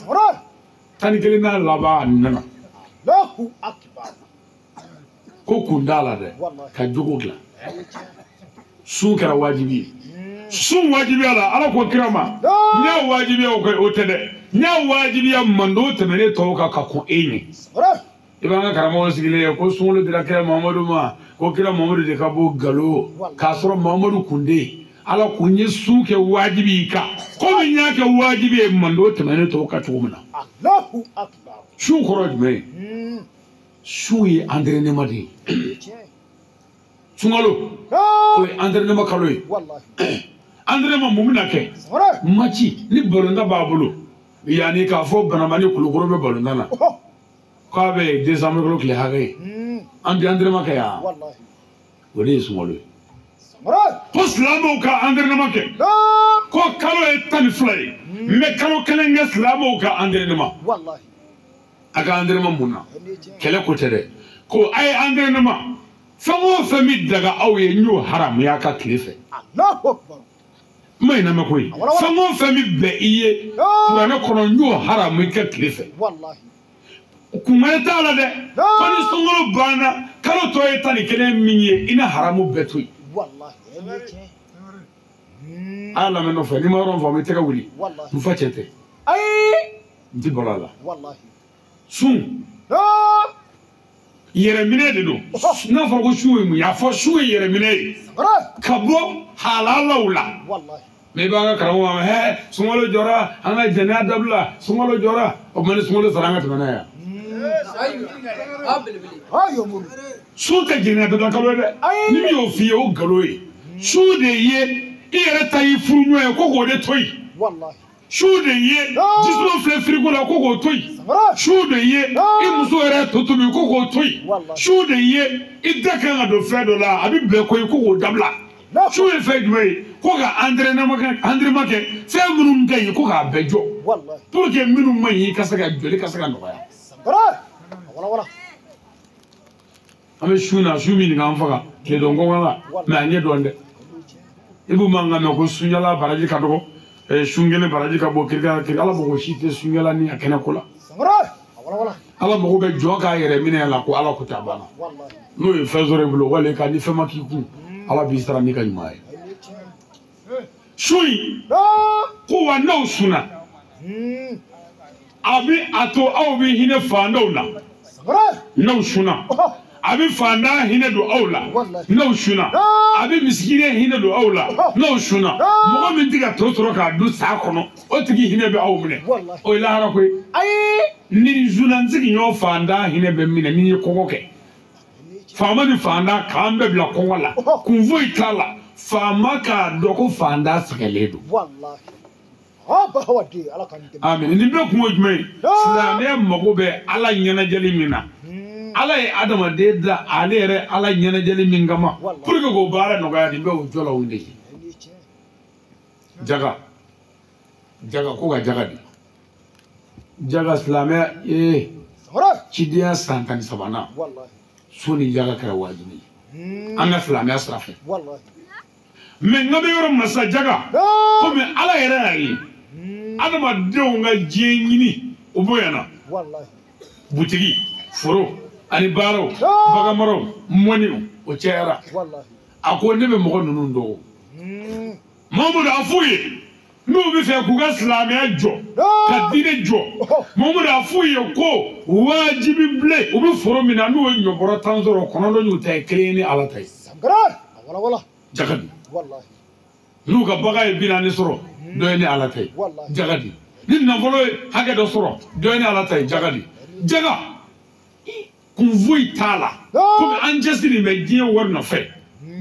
11 n'a laban a nana ko kun t'a la dɛ ka jogo dilan. Sun kɛra wajibi ye. Sun wajibiya la Ala ko kira ma n y'a wajibiya o tɛ dɛ n y'a wajibiya mando tɛmɛnen tɔw kan ka kɔn e ɲɛ. I b'an ka karamɔgɔ sigilen ye ko sunkalo dira kira Muhamadu ma ko kira Muhamadu de ka bɔ galo k'a sɔrɔ Muhamadu kun tɛ yen. Ala ko n ye sun kɛ wajibi i kan komi n y'a kɛ wajibi ye mando tɛmɛnen tɔw kan cogo min na. Sun kɔrɔ ye jumɛn ye? Sun ye entraînement de ye. Sunkalo o ye entraînement kalo ye. Entraînement mun bɛna kɛ? Match ni balontan b'a bolo yanni k'a fɔ Banamba ni Kulukoro bɛ balontan na k'a bɛ décembre kalo tile hakɛ ye an tɛ entraînement kɛ yan o de ye sunkalo ye. Ko silamɛw ka entraînement kɛ ko kalo ye 12 ye n bɛ kalo 1 kɛ silamɛw ka entraînement. A ka entraînement mun na? Kɛlɛ ko tɛ dɛ ko a ye entraînement fɛn o fɛn bɛ daga aw ye n y'o haramuya ka tile fɛ. N ma ɲinɛ mɛn koyi fɛn o fɛn bɛ bɛn i ye kuranɛ kɔnɔ n y'o haramu i ka tile fɛ. Kun wɛrɛ t'a la dɛ ko ni sunkalo banna kalo tɔ ye 11 min ye i na haramu bɛɛ to yen. A y'a lamɛn nɔfɛ n'i ma yɔrɔ min faamu i tɛgɛ wuli n fa cɛ tɛ n ti balo a la. Sun yɛrɛminɛ de don. N'a fɔra ko sun ye mun ye a fɔ sun ye yɛrɛminɛ ye ka bɔ halalaw la. Mais i b'an ka karamɔgɔ ma hɛ sunkalo jɔra an ka jɛnɛya dabila sunkalo jɔra o tuma ni sunkalo sara an ka tɛmɛ n'a ye yan. Sun tɛ jɛnɛya dabila kalo ye dɛ ni min y'o f'i ye o nkalon ye. Sun de ye i yɛrɛ ta y'i furuɲɔgɔn ye ko k'o de to yen. Su de ye jisuma filɛ firigo la ko k'o to yen. Su de ye i muso yɛrɛ to tobi ko k'o to yen. Su de ye i da kan ka don fɛn dɔ la a bɛ bɛn ko ye ko k'o dabila. Su ye fɛn jumɛn ye? Ko ka entraînement kɛ fɛn minnu ka ɲi ko k'a bɛɛ jɔ pour que minnu man ɲi ka se ka joli ka se ka nɔgɔya. An bɛ su na su min k'an faga tile dɔn kɔngɔ la mais a ɲɛ dɔn dɛ. I b'u mankan mɛn ko sunyala baraji ka dɔgɔ. Sun kelen baraji ka bɔ kirikara kiri Ala mago si tɛ sunyala ni a kɛnɛ ko la. Ala mago bɛ jɔ k'a yɛrɛ minɛ la ko Ala ko t'a banna. N'o ye fɛn sɔrɔ i bolo wali ka ni fɛn ma k'i kun Ala b'i sara n'i ka ɲuman ye. Sun in ko wa n'aw sunna a bɛ a to aw bɛ hinɛ faantanw na n'aw sunna a bɛ faantan hinɛ don aw la n'aw sunna a bɛ misikinɛ hinɛ don aw la n'aw sunna mɔgɔ min tɛ ka to sɔrɔ k'a dun sa kɔnɔ o tigi hinɛ bɛ aw minɛ o ye lahara ko ye. Ni sunna n sigiɲɔgɔn faantan hinɛ bɛ minɛ n'i ye kɔngɔ kɛ faama ni faantan k'an bɛɛ bila kɔngɔ la kun foyi t'a la faama k'a dɔn ko faantan sɛgɛnlen don. Amin. Nin bɛɛ kun ye jumɛn ye? Silamɛya mago bɛ Ala ɲɛnajɛli min na. Ala ye adamaden da ale yɛrɛ Ala ɲɛnajɛli min kama pour que k'o baara nɔgɔya nin bɛɛ o jɔlaw de ye. Jaga jaga ko ka jaga di jaga silamɛya ye cidenya san 13nan sun ni jaga kɛra wajibi ye an ka silamɛya sira fɛ. Mais n ka bɛ yɔrɔ min na sisan jaga komi Ala yɛrɛ y'a ye adamadenw ka diɲɛ ɲini o bonyana butigi foro ani baaraw baganmaraw mɔniw o cayara a ko ne bɛ mɔgɔ ninnu dɔn Mamadu a f'u ye N'u bɛ fɛ k'u ka silamɛya jɔ ka diinɛ jɔ Mamadu a f'u ye ko wajibi bilen u bɛ foro min na n'u ye ɲɔbɔrɔ tan sɔrɔ kɔnɔntɔn y'u ta ye kelen ye ni Ala ta ye. Jaga di. N'u ka bagan ye 40 sɔrɔ dɔ ye ni Ala ta ye. Jaga di. Ni nafolo ye hakɛ dɔ sɔrɔ dɔ ye ni Ala ta ye. Jaga di. Jaga kun foyi t'a la komi an cɛsiri bɛ diɲɛ wari nɔfɛ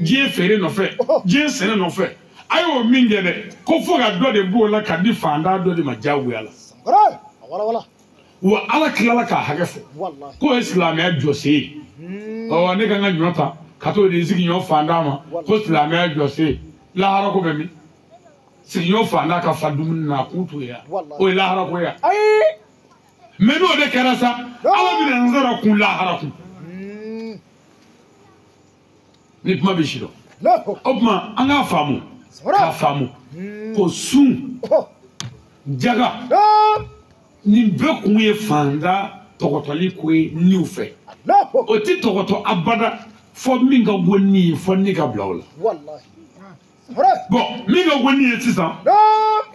diɲɛ feere nɔfɛ diɲɛ sɛnɛ nɔfɛ. A y'o min kɛ dɛ ko fo ka dɔ de b'o la ka di fantan dɔ de ma diyagoya la. Wa Ala tilala k'a hakɛ fɔ k'o ye silamɛya jɔsen ye. Ɔ ne ka n ka ɲɔ ta ka t'o di sigiɲɔ fantan ma ko silamɛya jɔsen lahara ko bɛ min? Sigiɲɔ fantan ka fa dumuni na a kun t'o ye o ye lahara ko ye wa? Mɛ n'o de kɛra sa Ala bɛna n sara kun lahara kun. Ni kuma bɛ si dɔn. O tuma an k'a faamu. K'a faamu ko sun jaga nin bɛɛ kun ye fantan tɔgɔtɔli ko ye niw fɛ. O ti tɔgɔtɔ abada fɔ min ka go ni ye fɔ ni ka bila o la. Bɔn min ka go ni ye sisan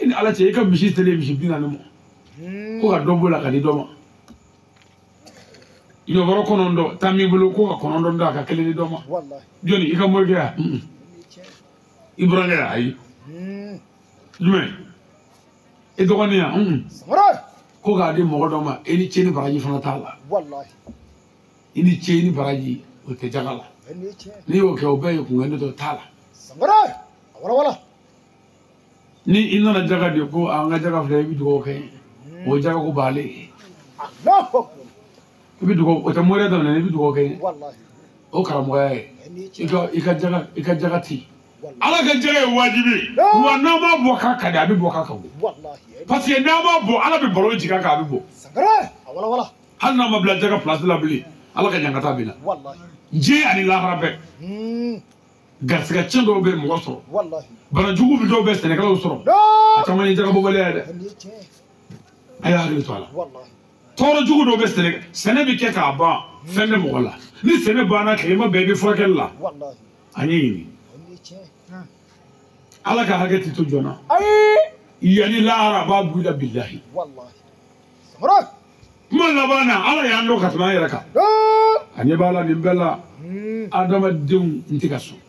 i ni Ala cɛ i ka misi telen misi 40 ma ko ka dɔ b'o la ka di dɔ ma. Ɲɔbɔrɔ 9 tan b'i bolo ko ka 9 d'a ka kelen di dɔ ma. Jɔnni i ka morikɛ ya? I burankɛ ya? Ayi. Jumɛn? I dɔgɔnin ya? Ko k'a di mɔgɔ dɔ ma i ni ce ni baraji fana t'a la. I ni ce ni baraji o tɛ jaga la. N'i y'o kɛ o bɛɛ ye kunkɛ dɔ t'a la. Ni i nana jaga de ko an ka jaga filɛ i bɛ dugawu kɛ o ye jaga ko baale ye. I bɛ dugawu o tɛ moriya daminɛ i bɛ dugawu kɛ o karamɔgɔya ye. I ka jaga ti. Ala ka jaga ye wajibi wa n'a ma bɔ k'a ka di a bɛ bɔ k'a ka go. Parce que n'a ma bɔ Ala bɛ balo jigin a kan a bɛ bɔ. Hali n'a ma bila jaga place la bilen Ala ka ɲangata bɛ na. Diɲɛ ani lahara bɛɛ. Garisɛgɛ tiɲɛ dɔw bɛ mɔgɔ sɔrɔ. Banajugu dɔw bɛ sɛnɛkɛlaw sɔrɔ. A caman ye jagabɔbaliya ye dɛ. A y'a hakili to a la. Tɔɔrɔ jugu dɔw bɛ sɛnɛ bɛ kɛ k'a ban fɛn bɛ mɔgɔ la. Ni sɛnɛ banna tilema bɛɛ i bɛ furakɛli la. A ɲɛɲini. Ala ka hakɛ ti to joona. Yanni lahara a b'a bɔ i la bilahi. Kuma laban na Ala y'an dɔn ka tɛmɛ an yɛrɛ kan. A ɲɛ b'a la nin bɛɛ la adamadenw n tɛ ka sɔn.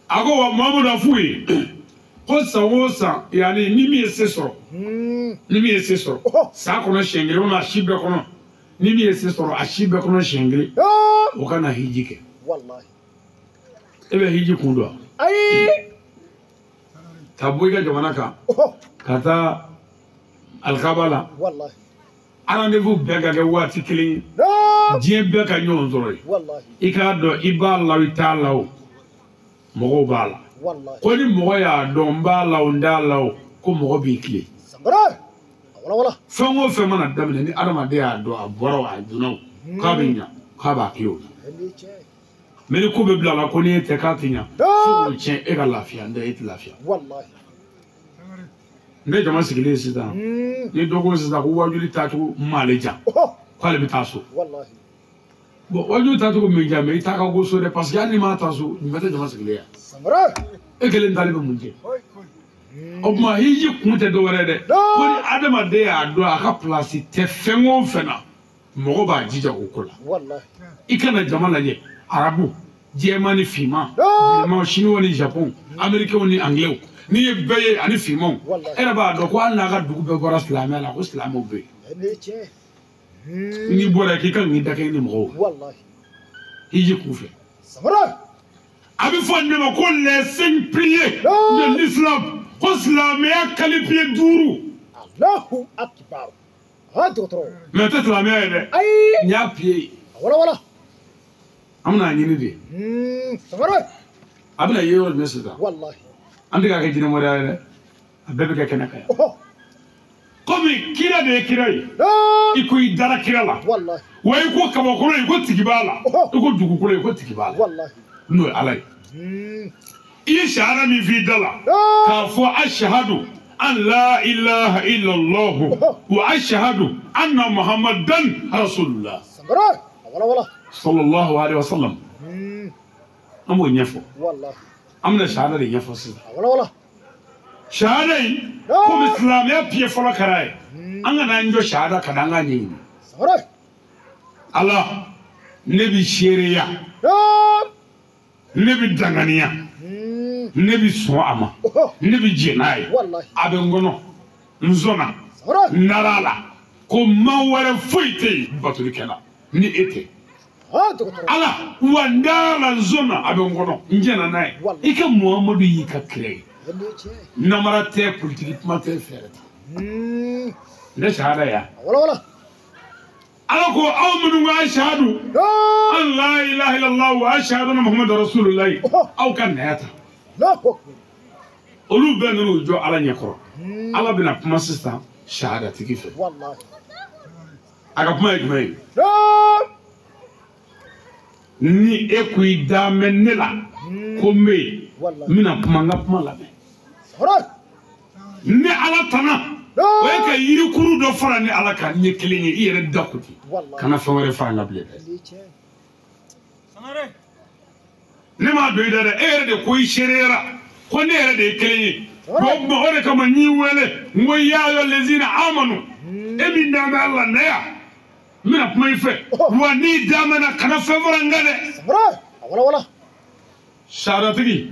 A ko wa Mamadu a f'u ye ko san o san yanni ni min ye se sɔrɔ ni min ye se sɔrɔ san kɔnɔ siɲɛ kelen walima a si bɛɛ kɔnɔ ni min ye se sɔrɔ a si bɛɛ kɔnɔ siɲɛ kelen o ka na hiji kɛ. E bɛ hiji kun dɔn wa? Ka bɔ i ka jamana kan ka taa alikaba la rendez-vous bɛɛ ka kɛ waati kelen ye diɲɛ bɛɛ ka ɲɔgɔn sɔrɔ yen. I k'a dɔn i b'a la o i t'a la o mɔgɔw b'a la. Ko ni mɔgɔ y'a dɔn n b'a la o n t'a la o ko mɔgɔ b'i tilen. Fɛn o fɛn mana daminɛ ni adamaden y'a dɔn a bɔra o a donna o k'a bɛ ɲa k'a b'a tilen o la. Mɛ ni ko bɛ bila la ko n'i tɛ k'a tɛ ɲa fo k'o tiɲɛ e ka lafiya n tɛ e tɛ lafiya. N bɛ jama sigilen sisan ni dɔ ko sisan ko wajuli taacogo m'ale ja k'ale bɛ taa so. Bon wajuli taacogo min ja mɛ i t'a ka ko so dɛ parce que hali n'i m'a taa so nin bɛɛ tɛ jama sigilen yan. E kelen taali bɛ mun kɛ? O tuma hiji kun tɛ dɔwɛrɛ ye dɛ. Ko ni adamaden y'a dɔn a ka place tɛ fɛn o fɛn na mɔgɔ b'a jija o ko la. I kana jama lajɛ arabu jɛman ni finman bilenman chinois ni japon américains ni anglais n'i ye bɛɛ ye ani finmanw e yɛrɛ b'a dɔn ko hali n'a ka dugu bɛɛ bɔra silamɛya la ko silamɛw bɛ yen. N'i bɔra yen k'i kan k'i da kɛ ni mɔgɔw hiji kun fɛ. A bɛ fɔ nin ma ko les 5 piliers de l'islam ko silamɛya qualifié 5. Allahu akbar. Mɛ o tɛ silamɛya ye dɛ. Nin y'a pied ye. An bɛna ɲini de. A bɛna ye yɔrɔ jumɛn sisan? An tɛ k'a kɛ jinɛmɔriya ye dɛ. A bɛɛ bɛ kɛ kɛnɛ kan yan. Komi kira de ye kira ye. I ko i dara kira la. Wa i ko kabakolo i ko tigi b'a la. I ko dugukolo i ko tigi b'a la. N'o ye Ala ye. I ye sahara min f'i da la. K'a fɔ ashahadu an la ilaha illallah wa ashahadu anna muhammadan rasulullah. Sallallahu alaihi wa sallam. An b'o ɲɛfɔ. An bɛna sahara de ɲɛfɔ sisan. Shahada in komi silamɛya piye fɔlɔ kɛra ye an kana an jɔ shahada ka na an k'a ɲɛɲini. Ala ne bi seereya ne bi danganiya ne bi sɔn a ma ne bi jɛn n'a ye a bɛ n kɔnɔ n sɔnna n dara a la ko maa wɛrɛ foyi tɛ yen batolikɛla ni e tɛ. Ala wa n dara la n sɔnna a bɛ n kɔnɔ n jɛnna n'a ye i ka Muhamadu y'i ka kira ye. Namara tɛ politiki kuma tɛ fɛɛrɛ tɛ. Ne shahada ya. Ala ko aw minnu ko ashhadu an la ilaha illallah wa ashhadu anna Muhammadan rasulullah aw ka naya ta. Olu bɛɛ ninnu jɔ Ala ɲɛkɔrɔ. Ala bɛna kuma sisan shahadatigi fɛ. A ka kuma ye jumɛn ye? Ni e ko i da mɛn ne la ko n bɛ yen n bɛna kuma n ka kuma lamɛn. Ni Ala tana o ye ka yirikuru dɔ fara ni Ala kan n ye kelen ye i yɛrɛ da ko ten kana fɛn wɛrɛ fara n kan bilen dɛ. Ne m'a don i da dɛ e yɛrɛ de ko i seereyara ko ne yɛrɛ de ye kelen ye. O de kama n y'i wele n ko ya ayyuhal lezina amanu e min da bɛ Ala la na yan n bɛna kuma i fɛ wa n'i da mɛnna kana fɛn fara n kan dɛ. Sahadatigi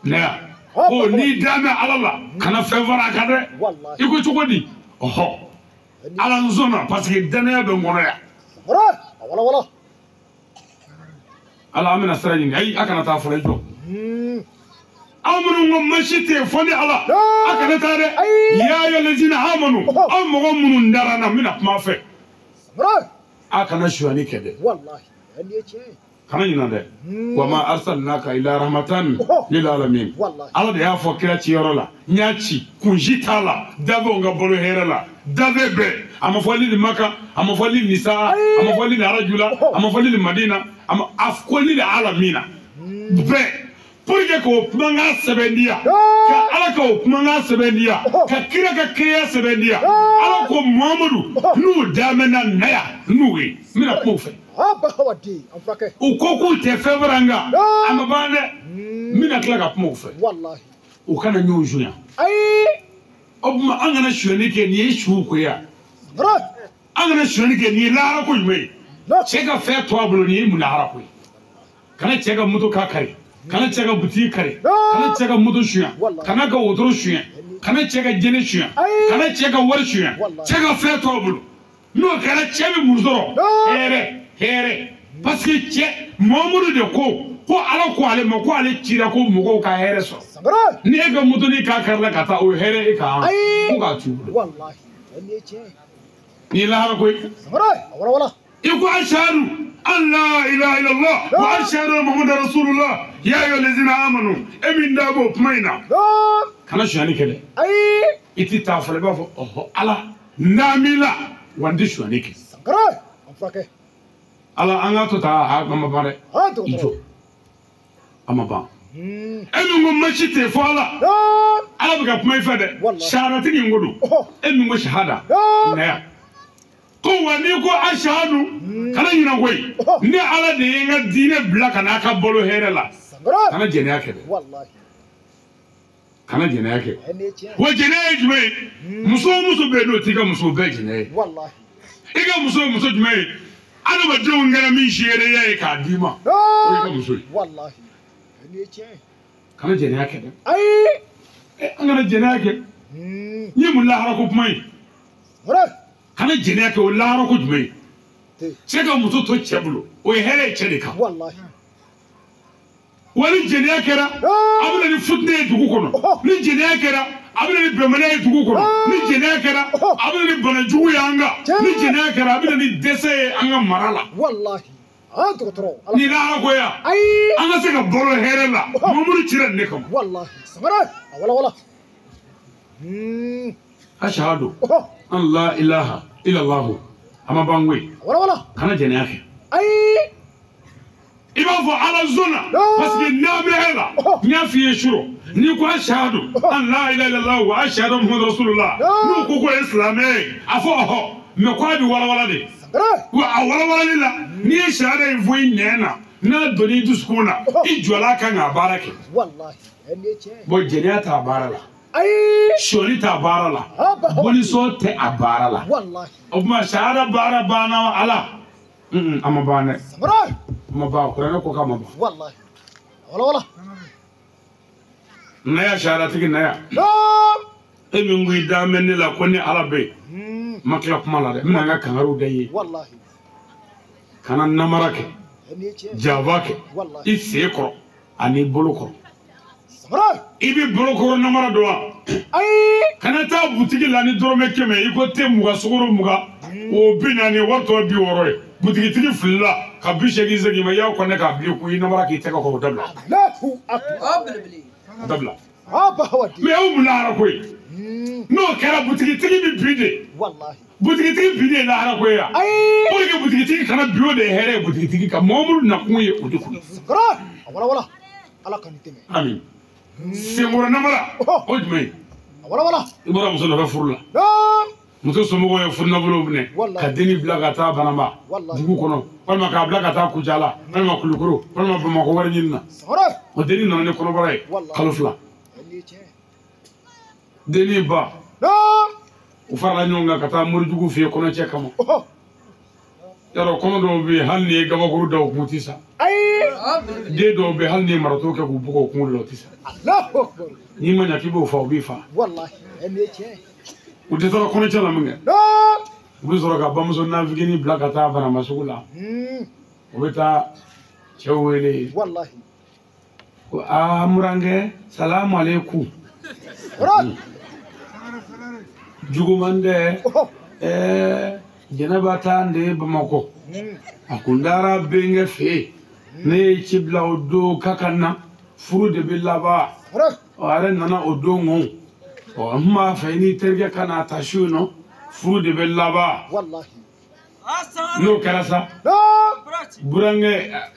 na yan. Ko n'i da mɛn Ala la kana fɛn fara a kan dɛ. I ko cogo di? Ɔhɔ Ala n sɔnna parce que danaya bɛ n kɔnɔ yan. Ala an bɛna sira ɲini ayi a kana taa fɔlɔ i jɔ. Aw minnu ko masi tɛ yen fɔ ni Ala a kana taa dɛ. Ya ayyuhal lezina amanu aw mɔgɔ minnu dara n na n bɛna kuma a fɛ. A kana sonyali kɛ dɛ. Kana ɲinɛ dɛ. Wa ma arsalnaka illa rahmatan lil alamin. Ala de y'a fɔ kira ciyɔrɔ la n y'a ci kunsi t'a la dafɛnw ka balo hɛrɛ la dafɛn bɛɛ a ma fɔ lil Maka a ma fɔ lil Nisa a ma fɔ lil Arajula a ma fɔ lil Madina a ma a ko lil alamina bɛɛ pour que k'o kumakan sɛbɛn di yan ka Ala k'o kumakan sɛbɛn di yan ka kira ka kiraya sɛbɛn di yan Ala ko Muhamadu n'u damɛna na yan n'u ye n bɛna kuma u fɛ. U ko k'u tɛ fɛn fara n kan a ma ban dɛ n bɛna tila ka kuma u fɛ. U kana ɲɔgɔn sunya. O tuma an kana sonyali kɛ nin ye su ko ye yan an kana sonyali kɛ nin ye lahara ko jumɛn ye cɛ ka fɛn to a bolo nin ye mun lahara ko ye kana cɛ ka moto k'a kari kana cɛ ka butigi kari kana cɛ ka moto sunya kana ka wotoro sunya kana cɛ ka jɛnɛ sunya kana cɛ ka wari sunya cɛ ka fɛn to a bolo n'o kɛra cɛ bɛ mun sɔrɔ hɛrɛ hɛrɛ parce que cɛ Muhamadu de ko Ala ko ale ma ko ale cira ko mɔgɔw ka hɛrɛ sɔrɔ ni e ka moto ni k'a karila ka taa o ye hɛrɛ e kan ko k'a t'u bolo ni lahara ko ye i ko ashhadu an la ilaha illallah wa ashhadu anna Muhammadan rasulullah ya ayyuhal lezina amanu e min da b'o kuma in na kana sonyali kɛ dɛ i ti taa fɔlɔ i b'a fɔ ɔhɔ Ala n'a m'i la wa n tɛ sonyali kɛ. Ala an ka to ta a ma ban dɛ i jɔ a ma ban e min ko masi tɛ fɔ Ala Ala bɛ ka kuma i fɛ dɛ shahadatigi in ko don e min ko shahada na yan ko wa n'i ko ashhadu kana ɲinɛ koyi ne Ala de ye n ka diinɛ bila ka n'a ka balo hɛrɛ la kana jɛnɛya kɛ dɛ kana jɛnɛya kɛ wa jɛnɛya ye jumɛn ye muso o muso bɛ yen n'o t'i ka muso bɛɛ jɛnɛya ye i ka muso ye muso jumɛn ye adamadenw kɛra min seereya ye k'a d'i ma o y'i ka muso ye kana jɛnɛya kɛ dɛ an kana jɛnɛya kɛ n ye mun lahara ko kuma ye kana jɛnɛya kɛ o lahara ko jumɛn ye cɛ ka muso to cɛ bolo o ye hɛrɛ ye cɛ de kan wa ni jɛnɛya kɛra a bɛ na ni futinɛ ye dugu kɔnɔ ni jɛnɛya kɛra a bɛ na ni bɛnbaliya ye dugu kɔnɔ ni jɛnɛya kɛra a bɛ na ni banajugu ye an kan ni jɛnɛya kɛra a bɛ na ni dɛsɛ ye an ka mara la ni lahara ko ya an ka se ka balo hɛrɛ la Muhamadu cira nin de kama. Ashhadu an la ilaha illallah a ma ban koyi kana jɛnɛya kɛ i b'a fɔ Ala zona parce que n'a bɛ e la n y'a f'i ye surɔ n'i ko ashhadu an la ilaha illallah wa ashhadu anna Muhammadan rasulullah n'u ko k'o ye silamɛ ye a fɔ ɔhɔ mɛ k'a bɛ walawala de wa a walawalali la n'i ye shahada in fɔ i nɛn na n'a donn'i dusukun na i jɔla a kan k'a baara kɛ. Bon jɛnɛya t'a baara la. Ayi. Sɔli t'a baara la. Bolisɔn tɛ a baara la. Wallahi. O tuma sahara baara banna ala. A ma ban dɛ. Sangare. A ma ban, kuranɛ ko k'a ma ban. Wallahi. Wala wala. Na ya saharatigi na ya. Naam. E min ko i da mɛn ne la ko ni ala bɛ yen. Ma tila kuma la dɛ, n bɛna n ka kangariw da i ye. Wallahi. Kana namara kɛ. Jaba kɛ. Wallahi. I sen kɔrɔ ani bolo kɔrɔ. Sangare. I bɛ bolo kɔrɔ namara dɔn wa? Ayi. Kana taa butigi la ni dɔrɔmɛ 100 i ko te 20 sukaro 20 o 40 wari tɔ 60 ye. Butigitigi filila ka 80 segin i ma i y'a kɔnɛ k'a bila i kun i namara k'i tɛgɛ kɔ o dabila. Allahu akbar. O belebele. O dabila. Aba wadi. Mais aw mun lahara ko ye? N'o kɛra butigitigi bɛ bin de. Wallahi. Butigitigi bin de ye lahara ko ye yan. Ayi. Pour que butigitigi kana bin o de ye hɛrɛ ye butigitigi kan. Mɔgɔ minnu nakun ye o de kun ye. Sangare. Wala wala. Ala ka nin tɛmɛ. Ami. Senkɔrɔ namara. O jumɛn ye? Wala wala. I bɔra muso nɔfɛ furu la. Naam. Muso somɔgɔw ye furunafolo minɛ Wallahi. ka denni bila ka taa Banamba Wallahi. dugu kɔnɔ walima k'a bila ka taa Kucala walima Kulukoro walima Bamakɔ wari ɲini na. Sangare. O denni nana ni kɔnɔbara ye Wallahi. kalo 2. Nin ye tiɲɛ. Denni ba Naam. u farala ɲɔgɔn kan ka taa morijugu fɛ yen kɔnɔcɛ kama. Oho. Yarɔ kɔnɔ dɔw bɛ yen hali n'i ye gabakuru da u kun tɛ sa. Ayi. O belebele. Den dɔw bɛ yen hali n'i ye marato kɛ k'u bugɔ u kunkolo la u tɛ sa. Allahu akbar. N'i ma ɲɛ k'i b'o fa u b'i fa. Wallahi. Nin ye tiɲɛ. U tɛ taara kɔnɔcɛ la min kɛ. Naam. U bɛ sɔrɔ ka bamuso nafiginin bila ka taa Banamba sugu la. U bɛ taa cɛw wele. Wallahi. Ko aa murankɛ salamu aleykum. Sangare. Juguman dɛ. Oho. Ɛɛ jɛnɛba taa de ye Bamakɔ. A kun taara bɛnkɛ fɛ yen. Ne ye ci bila o don k'a ka na. Furu de bɛ laban. Sangare. Ɔ a yɛrɛ nana o don kɔn. Ɔ n b'a fɛ i n'i terikɛ ka n'a ta su in nɔ. Furu de bɛ laban. Wallahi. N'o kɛra sa. Naam. Burankɛ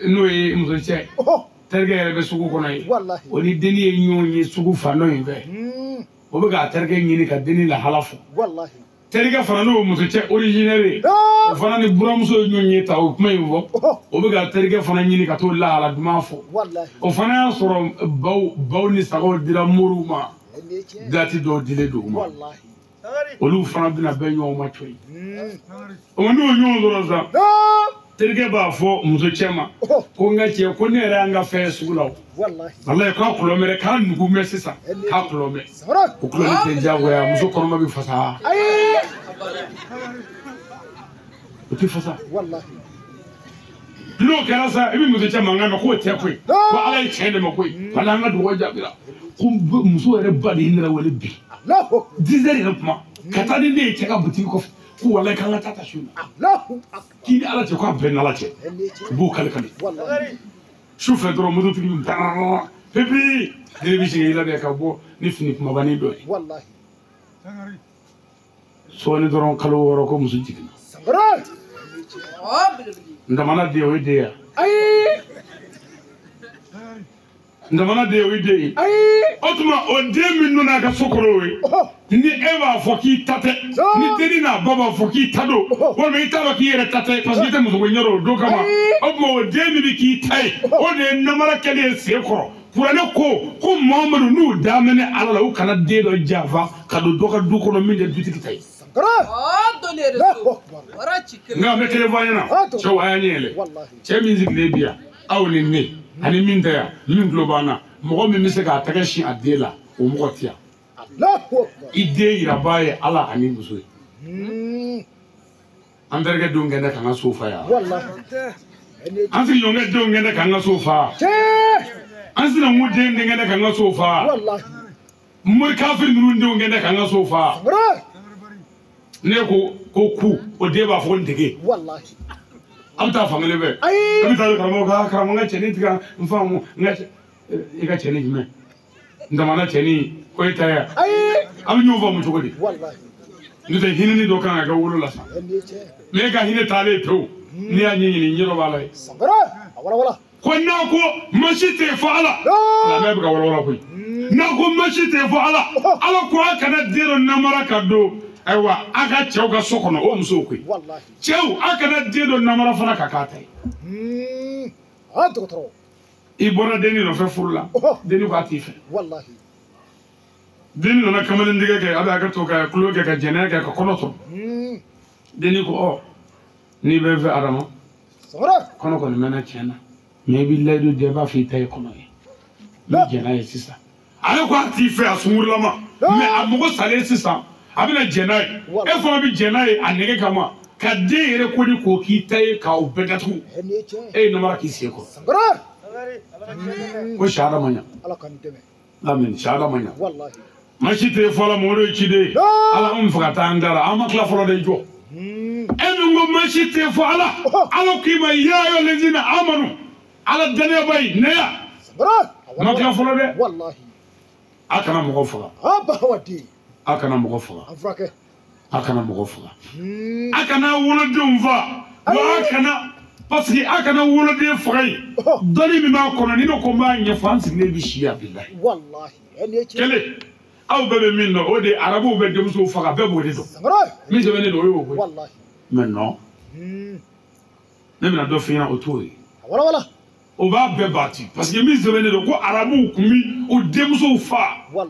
n'o ye muso cɛ. Oho. Terikɛ yɛrɛ bɛ sugu kɔnɔ yen. Wallahi. O ni denni ye ɲɔgɔn ye sugu fan dɔ in fɛ. O bɛ k'a terikɛ ɲini ka denni lahala fɔ. Wallahi. Terikɛ fana n'o muso cɛ originaire ye. O Naam. fana ni buramuso ye ɲɔgɔn ye ta o kuma in fɔ. Oho. O bɛ ka terikɛ fana ɲini ka t'o lahala duman fɔ. Wallahi. O fana y'a sɔrɔ baw ni sagaw dira moriw ma. Nin ye tiɲɛ. Dati dɔw dilen don u ma. Wallahi. Olu fana bɛna bɛn ɲɔgɔn ma coyi. O ma n'o ye ɲɔgɔn sɔrɔ sisan. Naam. Terikɛ b'a fɔ muso cɛ ma. Oho. Ko n ka cɛ ko ne yɛrɛ y'an ka fɛn sugu la o. Wallahi. Walayi k'a kulɔ mɛrɛ k'a nugu mɛn sisan k'a kulɔ mɛn. Sangare. O kulɔli tɛ diyagoya muso kɔnɔma bɛ fasa. Ayi. O tɛ fasa. Wallahi. N'o kɛra sa i bɛ muso cɛ mankan mɛn k'o tɛ koyi. Ko ala ye tiɲɛ de ma koyi. Wala an ka dugawu jaabira. Ko muso yɛrɛ ba de ye ne yɛrɛ wele bi. Allahu akbar. 10 heures yɛrɛ kuma. Ka taa ni ne ye cɛ ka butigi kɔfɛ. Ko walayi k'an ka taa ta su in na. Allahu akbar. K'i ni ala cɛ k'a bɛɛ ni ala cɛ. Nin ye tiɲɛ. U b'o kali kali. Wallahi. Su fɛ dɔrɔn mototigi bɛ dararara pepi den bɛ sigi i labɛn ka bɔ ni fini kumabanin dɔ ye. Wallahi. Sɔɔni dɔrɔn kalo 6 ko muso jiginna. Sangare. O belebele. Ndamana den o ye den ye. Ayi. Ndamana den o ye den ye. Ayi. O tuma o den min nana a ka so kɔnɔ o ye. Oho. Ni e b'a fɔ k'i ta tɛ ni denni n'a ba b'a fɔ k'i ta don walima i t'a dɔn k'i yɛrɛ ta tɛ parce que i tɛ musoko ɲɛ dɔn o don kama o tuma o den min bɛ k'i ta ye o de ye namara kɛlen ye sen kɔrɔ. Kuranɛ ko maa minnu n'u daminɛ ala la u kana den dɔ janfa ka don dɔ ka du kɔnɔ min tɛ dutigi ta ye. Sangare. O donni yɛrɛ Allahu so. akbar. Bara ci kelen. Nka an bɛ kelen fɔ an ɲɛna cɛw a y'a ɲɛ yɛlɛ. Wallahi. Cɛ min sigilen bi yan aw ni ne ani min tɛ yan min tulo b'an na mɔgɔ min bɛ se k'a tɛgɛ sin a den la o mɔgɔ tɛ yan. Allahu akbar. I den yirabaa ye ala ani muso ye. An terikɛ denw kɛnɛ k'an ka so fa yan. Wallahi. Nin ye An sigiɲɔgɔnkɛ denw kɛnɛ k'an ka so fa. tiɲɛ. An sinankun den kɛnɛ k'an ka so fa. Wallahi. Mori kafiri ninnu denw kɛnɛ k'an ka so fa. Sangare. Ne ko ku o den b'a fɔ ko n dege. Wallahi. An bɛ taa fan kelen fɛ. Ayi. An bɛ taa karamɔgɔ ka karamɔgɔ n ka cɛnin tigɛ n faamu n ka i ka cɛnin jumɛn? N damana cɛnin ko e ta ye. Ayi. An bɛ ɲɔgɔn faamu cogo di? Wallahi. N'o tɛ hinɛni dɔ kan ka kɛ wolo la sa. Nin ye tiɲɛ. N'e ka hinɛ taalen pewu n'i y'a ɲɛɲini ɲɛ dɔ b'a la ye. Sangare. A wala wala. Ko n'a ko masi tɛ fɔ ala. Silamɛya bɛ ka wala wala koyi. N'a ko masi tɛ fɔ ala. Ala ko a kana den dɔ namara ka don ayiwa a ka cɛw ka so kɔnɔ o musow koyi. Wallahi. Cɛw a kana den dɔ namara fana ka k'a ta ye. A dɔgɔtɔrɔ. I bɔra denni nɔfɛ furu la. Denni ko a t'i fɛ. Wallahi. Denni nana kamalendigɛ kɛ a bɛ hakɛ to ka kulo kɛ ka jɛnɛya kɛ ka kɔnɔ sɔrɔ. Denni ko ɔ n'i bɛ fɛ Adama kɔnɔ kɔni mɛnna tiɲɛ na mɛ i b'i layidu di i b'a fɔ i ta ye kɔnɔ ye n bɛ jɛn n'a ye sisan. Ale ko a t'i fɛ a sunkurulama mɛ a mago salen sisan a bɛna jɛn n'a ye e fana bɛ jɛn n'a ye a nege kama ka den yɛrɛ ko ni k'o k'i ta ye k'aw bɛɛ datugu e ye namara k'i sen kɔrɔ. Ko sahada ma ɲa. Amin sahada ma ɲa. Maa si tɛ fɔ la mɔgɔ ye ciden ye ala anw fɛ ka taa an da la an ma tila fɔlɔ de jɔ. E min ko maa si tɛ fɔ ala ala k'i ma yaa ayyuhal lazina amanu ala danayaba ye nɛya ma tila fɔlɔ dɛ. A kana mɔgɔ faga. A kana mɔgɔ faga. A kana mɔgɔ faga. A kana wolodenw fa wa a kana parce que a kana woloden faga yen dɔnni min b'a kɔnɔ ni ne ko n b'a ɲɛfɔ an sigilen bɛ si yan bilahi. Kelen aw bɛɛ bɛ min dɔn o de ye arabuw bɛ denmusow faga bɛɛ b'o de dɔn min sɛbɛnnen don o y'o koyi mais non ne bɛna dɔ f'i ɲɛna o t'o ye o b'a bɛɛ baati parce que min sɛbɛnnen don ko arabuw tun bɛ o denmusow fa o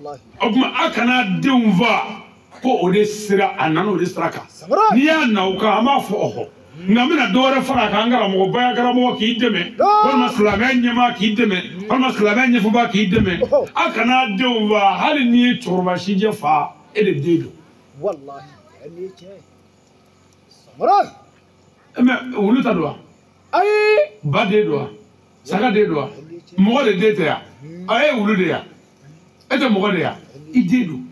tuma a kana denw fa ko o de sira a nana o de sira kan n'i y'a na o kan an b'a fɔ ɔhɔ nka n bɛna dɔ wɛrɛ fara a kan an karamɔgɔ baya karamɔgɔ k'i dɛmɛ walima silamɛya ɲɛmaa k'i dɛmɛ walima silamɛya ɲɛfɔbaa k'i dɛmɛ a kana denw fa hali n'i ye cɛkɔrɔba sijɛ fa e de den don. Mɛ wulu ta don wa ba den don wa saga den don wa mɔgɔ de den tɛ yan a e ye wulu de yan e tɛ mɔgɔ de yan i den don.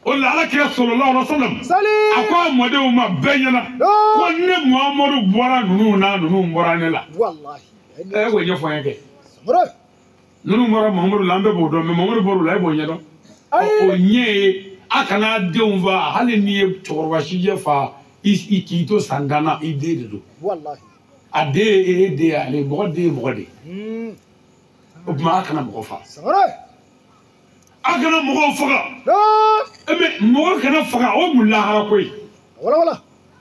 O la ala kira sallallahu alaihi wasallam a ko a mɔdenw ma bɛɛ ɲɛna ko ne Muhamadu bɔra ninnu na ninnu bɔra ne la. E k'o ɲɛfɔ an ye kɛ ninnu bɔra Muhamadu la an bɛɛ b'o dɔn mɛ Muhamadu bɔra o la e b'o ɲɛdɔn. O ɲɛ ye a kana denw fa hali n'i ye cɛkɔrɔba sijɛ fa i k'i to san tan na i den de don. A den ye e den ye ale mɔgɔ den ye mɔgɔ de ye. O tuma a kana mɔgɔ fa. A kana mɔgɔw faga. Mais mɔgɔ kana faga o mun lahara ko ye.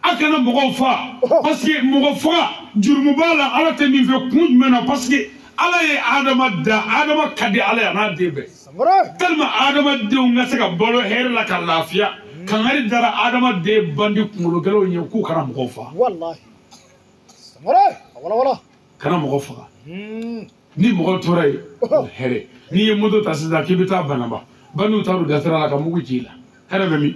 A kana mɔgɔw fa parce que mɔgɔ faga jurumu b'a la ala tɛ min fɛ kun jumɛn na parce que ala ye Adama da Adama ka di ala ye a n'a den bɛɛ. Tellement Adamadenw ka se ka balo hɛrɛ la ka lafiya kangari dara Adamaden bandi kunkologɛlɛnw ɲɛ k'u kana mɔgɔw fa. Kana mɔgɔ faga. Ni mɔgɔ tora yen hɛrɛ n'i ye moto ta sisan k'i bɛ taa Banaba bandiw taar'u da sira la ka mugu ci i la hɛrɛ bɛ min.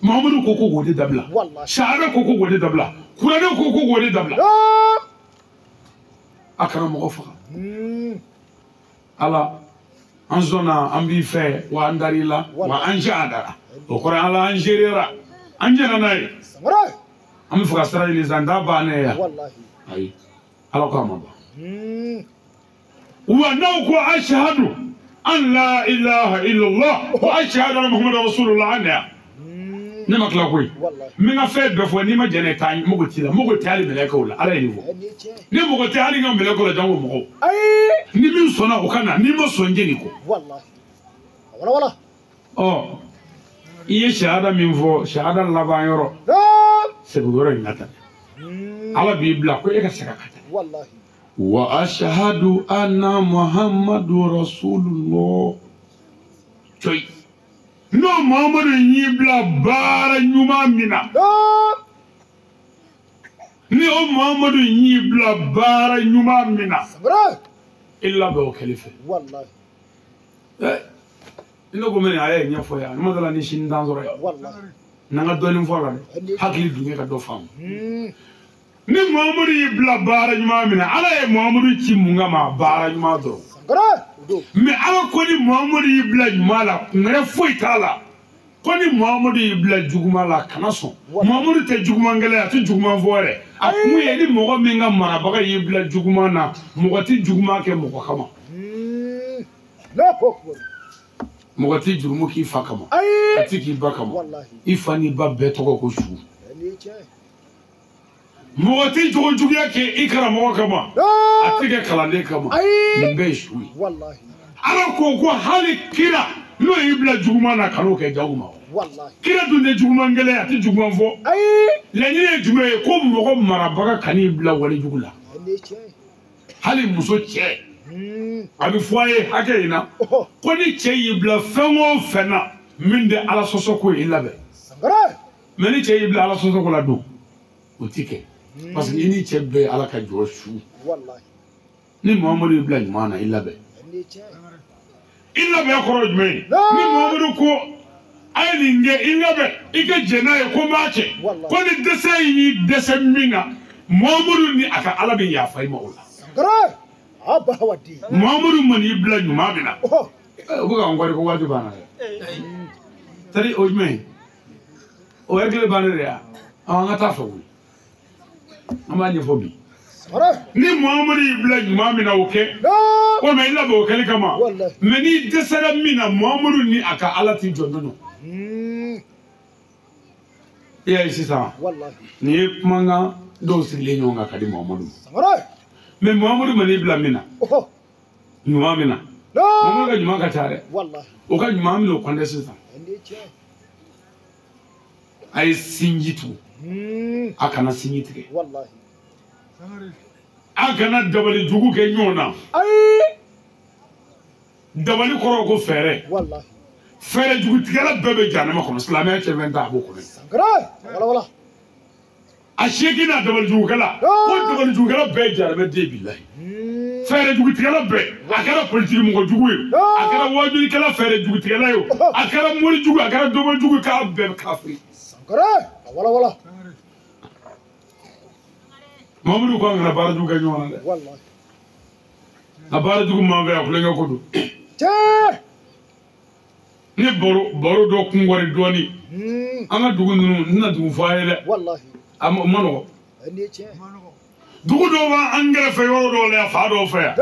Muhamadu ko ko k'o de dabila sahada ko ko k'o de dabila kuranɛ ko ko k'o de dabila. A kana mɔgɔ faga. Ala an sɔnna an b'i fɛ wa an dar'i la wa an jahadara o kɔrɔ ala an seereyara an jɛnna n'a ye an bɛ fɛ ka sira ɲini sisan n t'a bannen ye yan ayi ala ko a ma ban. Wa n'aw ko ashhadu an la ilaha illallah wa ashhadu anna muhammadan rasulullah an yan ne ma tila koyi n bɛ n ka fɛn bɛɛ fɔ n'i ma jɛn n'a ye taa mago t'i la mago tɛ hali mɛlɛkɛw la ala ye nin fɔ ne mago tɛ hali n ka mɛlɛkɛw la janko mɔgɔw ni min sɔnna o ka na n'i ma sɔn jɛni kɔ. Ɔ i ye shahada min fɔ shahada laban yɔrɔ segin yɔrɔ in ka taa ala b'i bila ko e ka segin ka taa. Wa ashhadu anna muhammadu rasulullah. Coyi n'o Muhamadu y'i bila baara ɲuman min na ni o Muhamadu y'i bila baara ɲuman min na i labɛn o kɛli fɛ. Ne ko mɛ a ye ɲɛfɔ yan ne ma dala ni sini t'an sɔrɔ yan n'an ka dɔɔnin fɔ a la dɛ hakili dun ka dɔ faamu. Ni Muhamadu y'i bila baara ɲuman min na ala ye Muhamadu ci mun kama baara ɲuman dɔrɔn mais ala ko ni Muhamadu y'i bila ɲuman la kun wɛrɛ foyi t'a la ko ni Muhamadu y'i bila juguman la kana sɔn. Muhamadu tɛ juguman kɛlɛ a tɛ juguman fɔ yɛrɛ a kun ye ni mɔgɔ min ka marabaga y'i bila juguman na mɔgɔ tɛ juguman kɛ mɔgɔ kama. Mɔgɔ tɛ jurumu k'i fa kama a tɛ k'i ba kama i fa n'i ba bɛɛ tɔgɔ ko su. Mɔgɔ tɛ jogo juguya kɛ i karamɔgɔ kama a tɛ kɛ kalanden kama nin bɛɛ ye su ye. Ala ko ko hali kira n'o y'i bila juguman na kan'o kɛ jago ma. Kira dun tɛ juguman kɛlɛ a tɛ juguman fɔ. Laɲini ye jumɛn ye ko mɔgɔ marabaga kan'i bila wale jugu la hali muso cɛ A bɛ fɔ a ye hakɛ in na ko ni cɛ y'i bila fɛn o fɛn na min tɛ ala sɔsɔ ko ye i labɛn. Mais ni cɛ y'i bila ala sɔsɔ ko la don o ti kɛ parce que i ni cɛ bɛɛ ye ala ka jɔ su. Ni Muhamadu y'i bila ɲuman na i labɛn. I labɛn kɔrɔ ye jumɛn ye? Ni Muhamadu ko a ye nin kɛ i labɛn i ka jɛn n'a ye ko n b'a kɛ ko ni dɛsɛ y'i dɛsɛ min na Muhamadu ni a ka ala bɛ yafa i ma o la. Muhamadu man'i bila ɲuman min na u bɛ k'an kɔri ko waati banna dɛ. C'est-à-dire o jumɛn ye? O heure kelen bannen de ya? An ka taa fɛ koyi. An b'a ɲɛfɔ bi. Ni Muhamadu y'i bila ɲuman min na o kɛ walima i labɛn o kɛli kama. Mais n'i dɛsɛra min na Muhamadu ni a ka ala t'i jɔ nɔnɔ. I y'a ye sisan nin ye kumakan dɔw sigilen ɲɔgɔn kan ka di Muhamadu ma. Mais Muhamadu man'i bila min na ɲuman min na Muhamadu ka ɲuman ka ca dɛ. O ka ɲuman min o kɔnɛ sisan. A ye sinji tugu a kana sinji tigɛ. A kana dabali jugu kɛ ɲɔgɔn na. Dabali kɔrɔ ko fɛɛrɛ. Fɛɛrɛ jugutigɛla bɛɛ bɛ jahanama kɔnɔ silamɛya cɛ fɛn t'a b'o kɔnɔ. A seegin n'a dabali jugukɛla ko dabali jugukɛla bɛɛ ye jahanama den bilahi. Fɛɛrɛ jugutigɛla bɛɛ a kɛra politiki mɔgɔ jugu ye a kɛra wajulikɛla fɛɛrɛ jugutigɛla ye a kɛra mori jugu a kɛra dɔbɔ jugu k'a bɛɛ bɛ kafiri. Muhamadu ko an kana baara jugu kɛ ɲɔgɔn na dɛ. A baara jugu man fɛ a kulonkɛ ko don. Ni baro dɔ kun kɔri dɔɔni an ka dugu ninnu n tɛna dugu fɔ a ye dɛ. A ma nɔgɔ. Dugu dɔw b'an kɛrɛfɛ yɔrɔ dɔw la yan fa dɔw fɛ yan.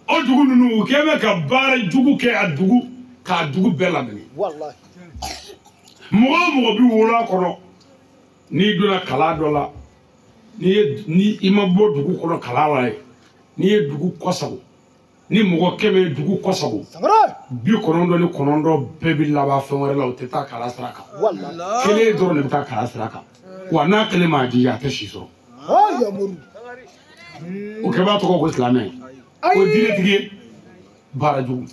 O dugu ninnu u kɛlen bɛ ka baara jugu kɛ a dugu k'a dugu bɛɛ lamini. Mɔgɔ o mɔgɔ bɛ wolo a kɔnɔ n'i donna kalan dɔ la ni i ma bɔ dugu kɔnɔ kalan la ye n'i ye dugu kɔsago ni mɔgɔ 100 ye dugu kɔsago 99 bɛɛ bɛ laban fɛn wɛrɛ la o tɛ taa kalan sira kan. Kelen dɔrɔn de bɛ taa kalan sira kan wa n'a kelen m'a jija a tɛ si sɔrɔ. O kɛbaa tɔgɔ ko silamɛ o diinɛtigi ye baara jugu.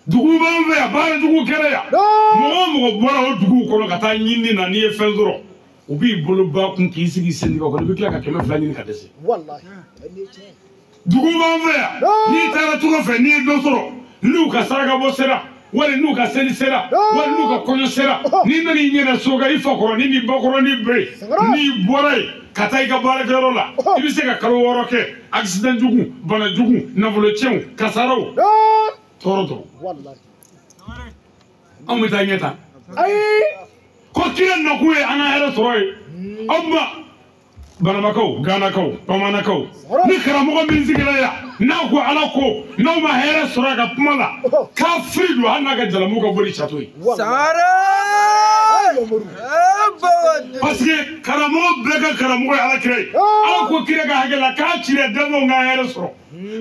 Dugu b'an fɛ yan baara jugu kɛra yan mɔgɔ o mɔgɔ bɔra o duguw kɔnɔ ka taa ɲinini na n'i ye fɛn sɔrɔ u b'i bolo ba kun k'i sigi sendiga kɔnɔ i bɛ tila ka 200 ɲini ka dɛsɛ. Dugu b'an fɛ yan n'i taara cogo fɛ n'i ye dɔ sɔrɔ n'u ka saraka bɔ sera wali n'u ka seli sera wali n'u ka kɔɲɔ sera n'i nana i ɲɛna so kan i fakɔrɔnin ni bakɔrɔnin bɛ yen n'i bɔra yen ka taa i ka baarakɛyɔrɔ la i bɛ se ka kalo 6 kɛ accident jugu bana jugu nafolo tiɲɛw kasaraw tɔɔrɔ dɔrɔn. Anw bɛ taa ɲɛ tan ko kira nakun ye an ka hɛrɛ sɔrɔ ye aw ma Banamakaw, Ganakaw, Bamanakaw ni karamɔgɔ min sigira yan n'a ko ala ko n'aw ma hɛrɛ sɔrɔ a ka kuma la kafiri don hali n'a ka jalamu ka boli sato ye. Parce que karamɔgɔ bɛɛ ka karamɔgɔ ye ala kira ye ala ko kira ka hakɛ la k'a cira danfɛnw ka hɛrɛ sɔrɔ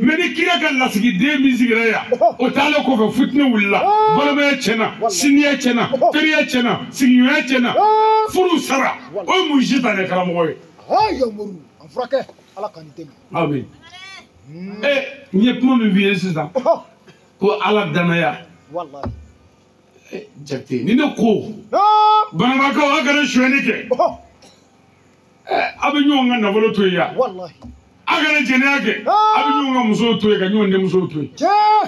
mais ni kira ka lasigiden min sigira yan o taalen kɔfɛ fitinɛ wulila balimaya tiɲɛna siniya tiɲɛna teriya tiɲɛna sigiɲɔgɔnya tiɲɛna furu sara o ye mun si ta ni karamɔgɔ ye. Amin. N ye kuma min f'i ye sisan ko ala danaya Jakite ni ne ko Banamakaw aw kana sonyɛli kɛ aw bɛ ɲɔgɔn ka nafolo to yen yan aw kana jɛnɛya kɛ aw bɛ ɲɔgɔn ka musow to yen ka ɲɔgɔn denmusow to yen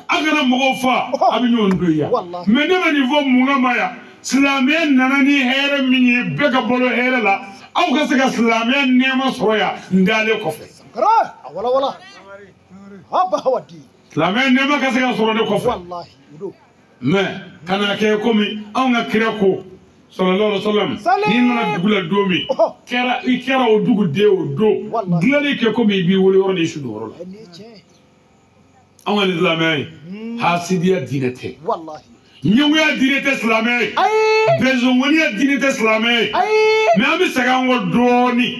aw kana mɔgɔw fa aw bɛ ɲɔgɔn to yen yan mais ne bɛ nin fɔ mun kama yan silamɛya nana ni hɛrɛ min ye bɛɛ ka balo hɛrɛ la aw ka se ka silamɛya nɛɛma sɔrɔ yan n dalen kɔfɛ. Silamɛya nɛɛma ka se ka sɔrɔ ne kɔfɛ. Mais kana kɛ komi anw ka kira ko sallallahu alaihi wasallam n'i nana dugu la don min kɛra i kɛra o dugu den o don dilanni kɛ komi i b'i wolo yɔrɔ n'i su don yɔrɔ la. Anw ka nin silamɛya ye hasidiya diinɛ tɛ. Ɲɛngoya diinɛ tɛ silamɛ ye. Bɛnzɔnŋɔniya diinɛ tɛ silamɛ ye. Mais an bɛ segin an kɔ dɔɔnin.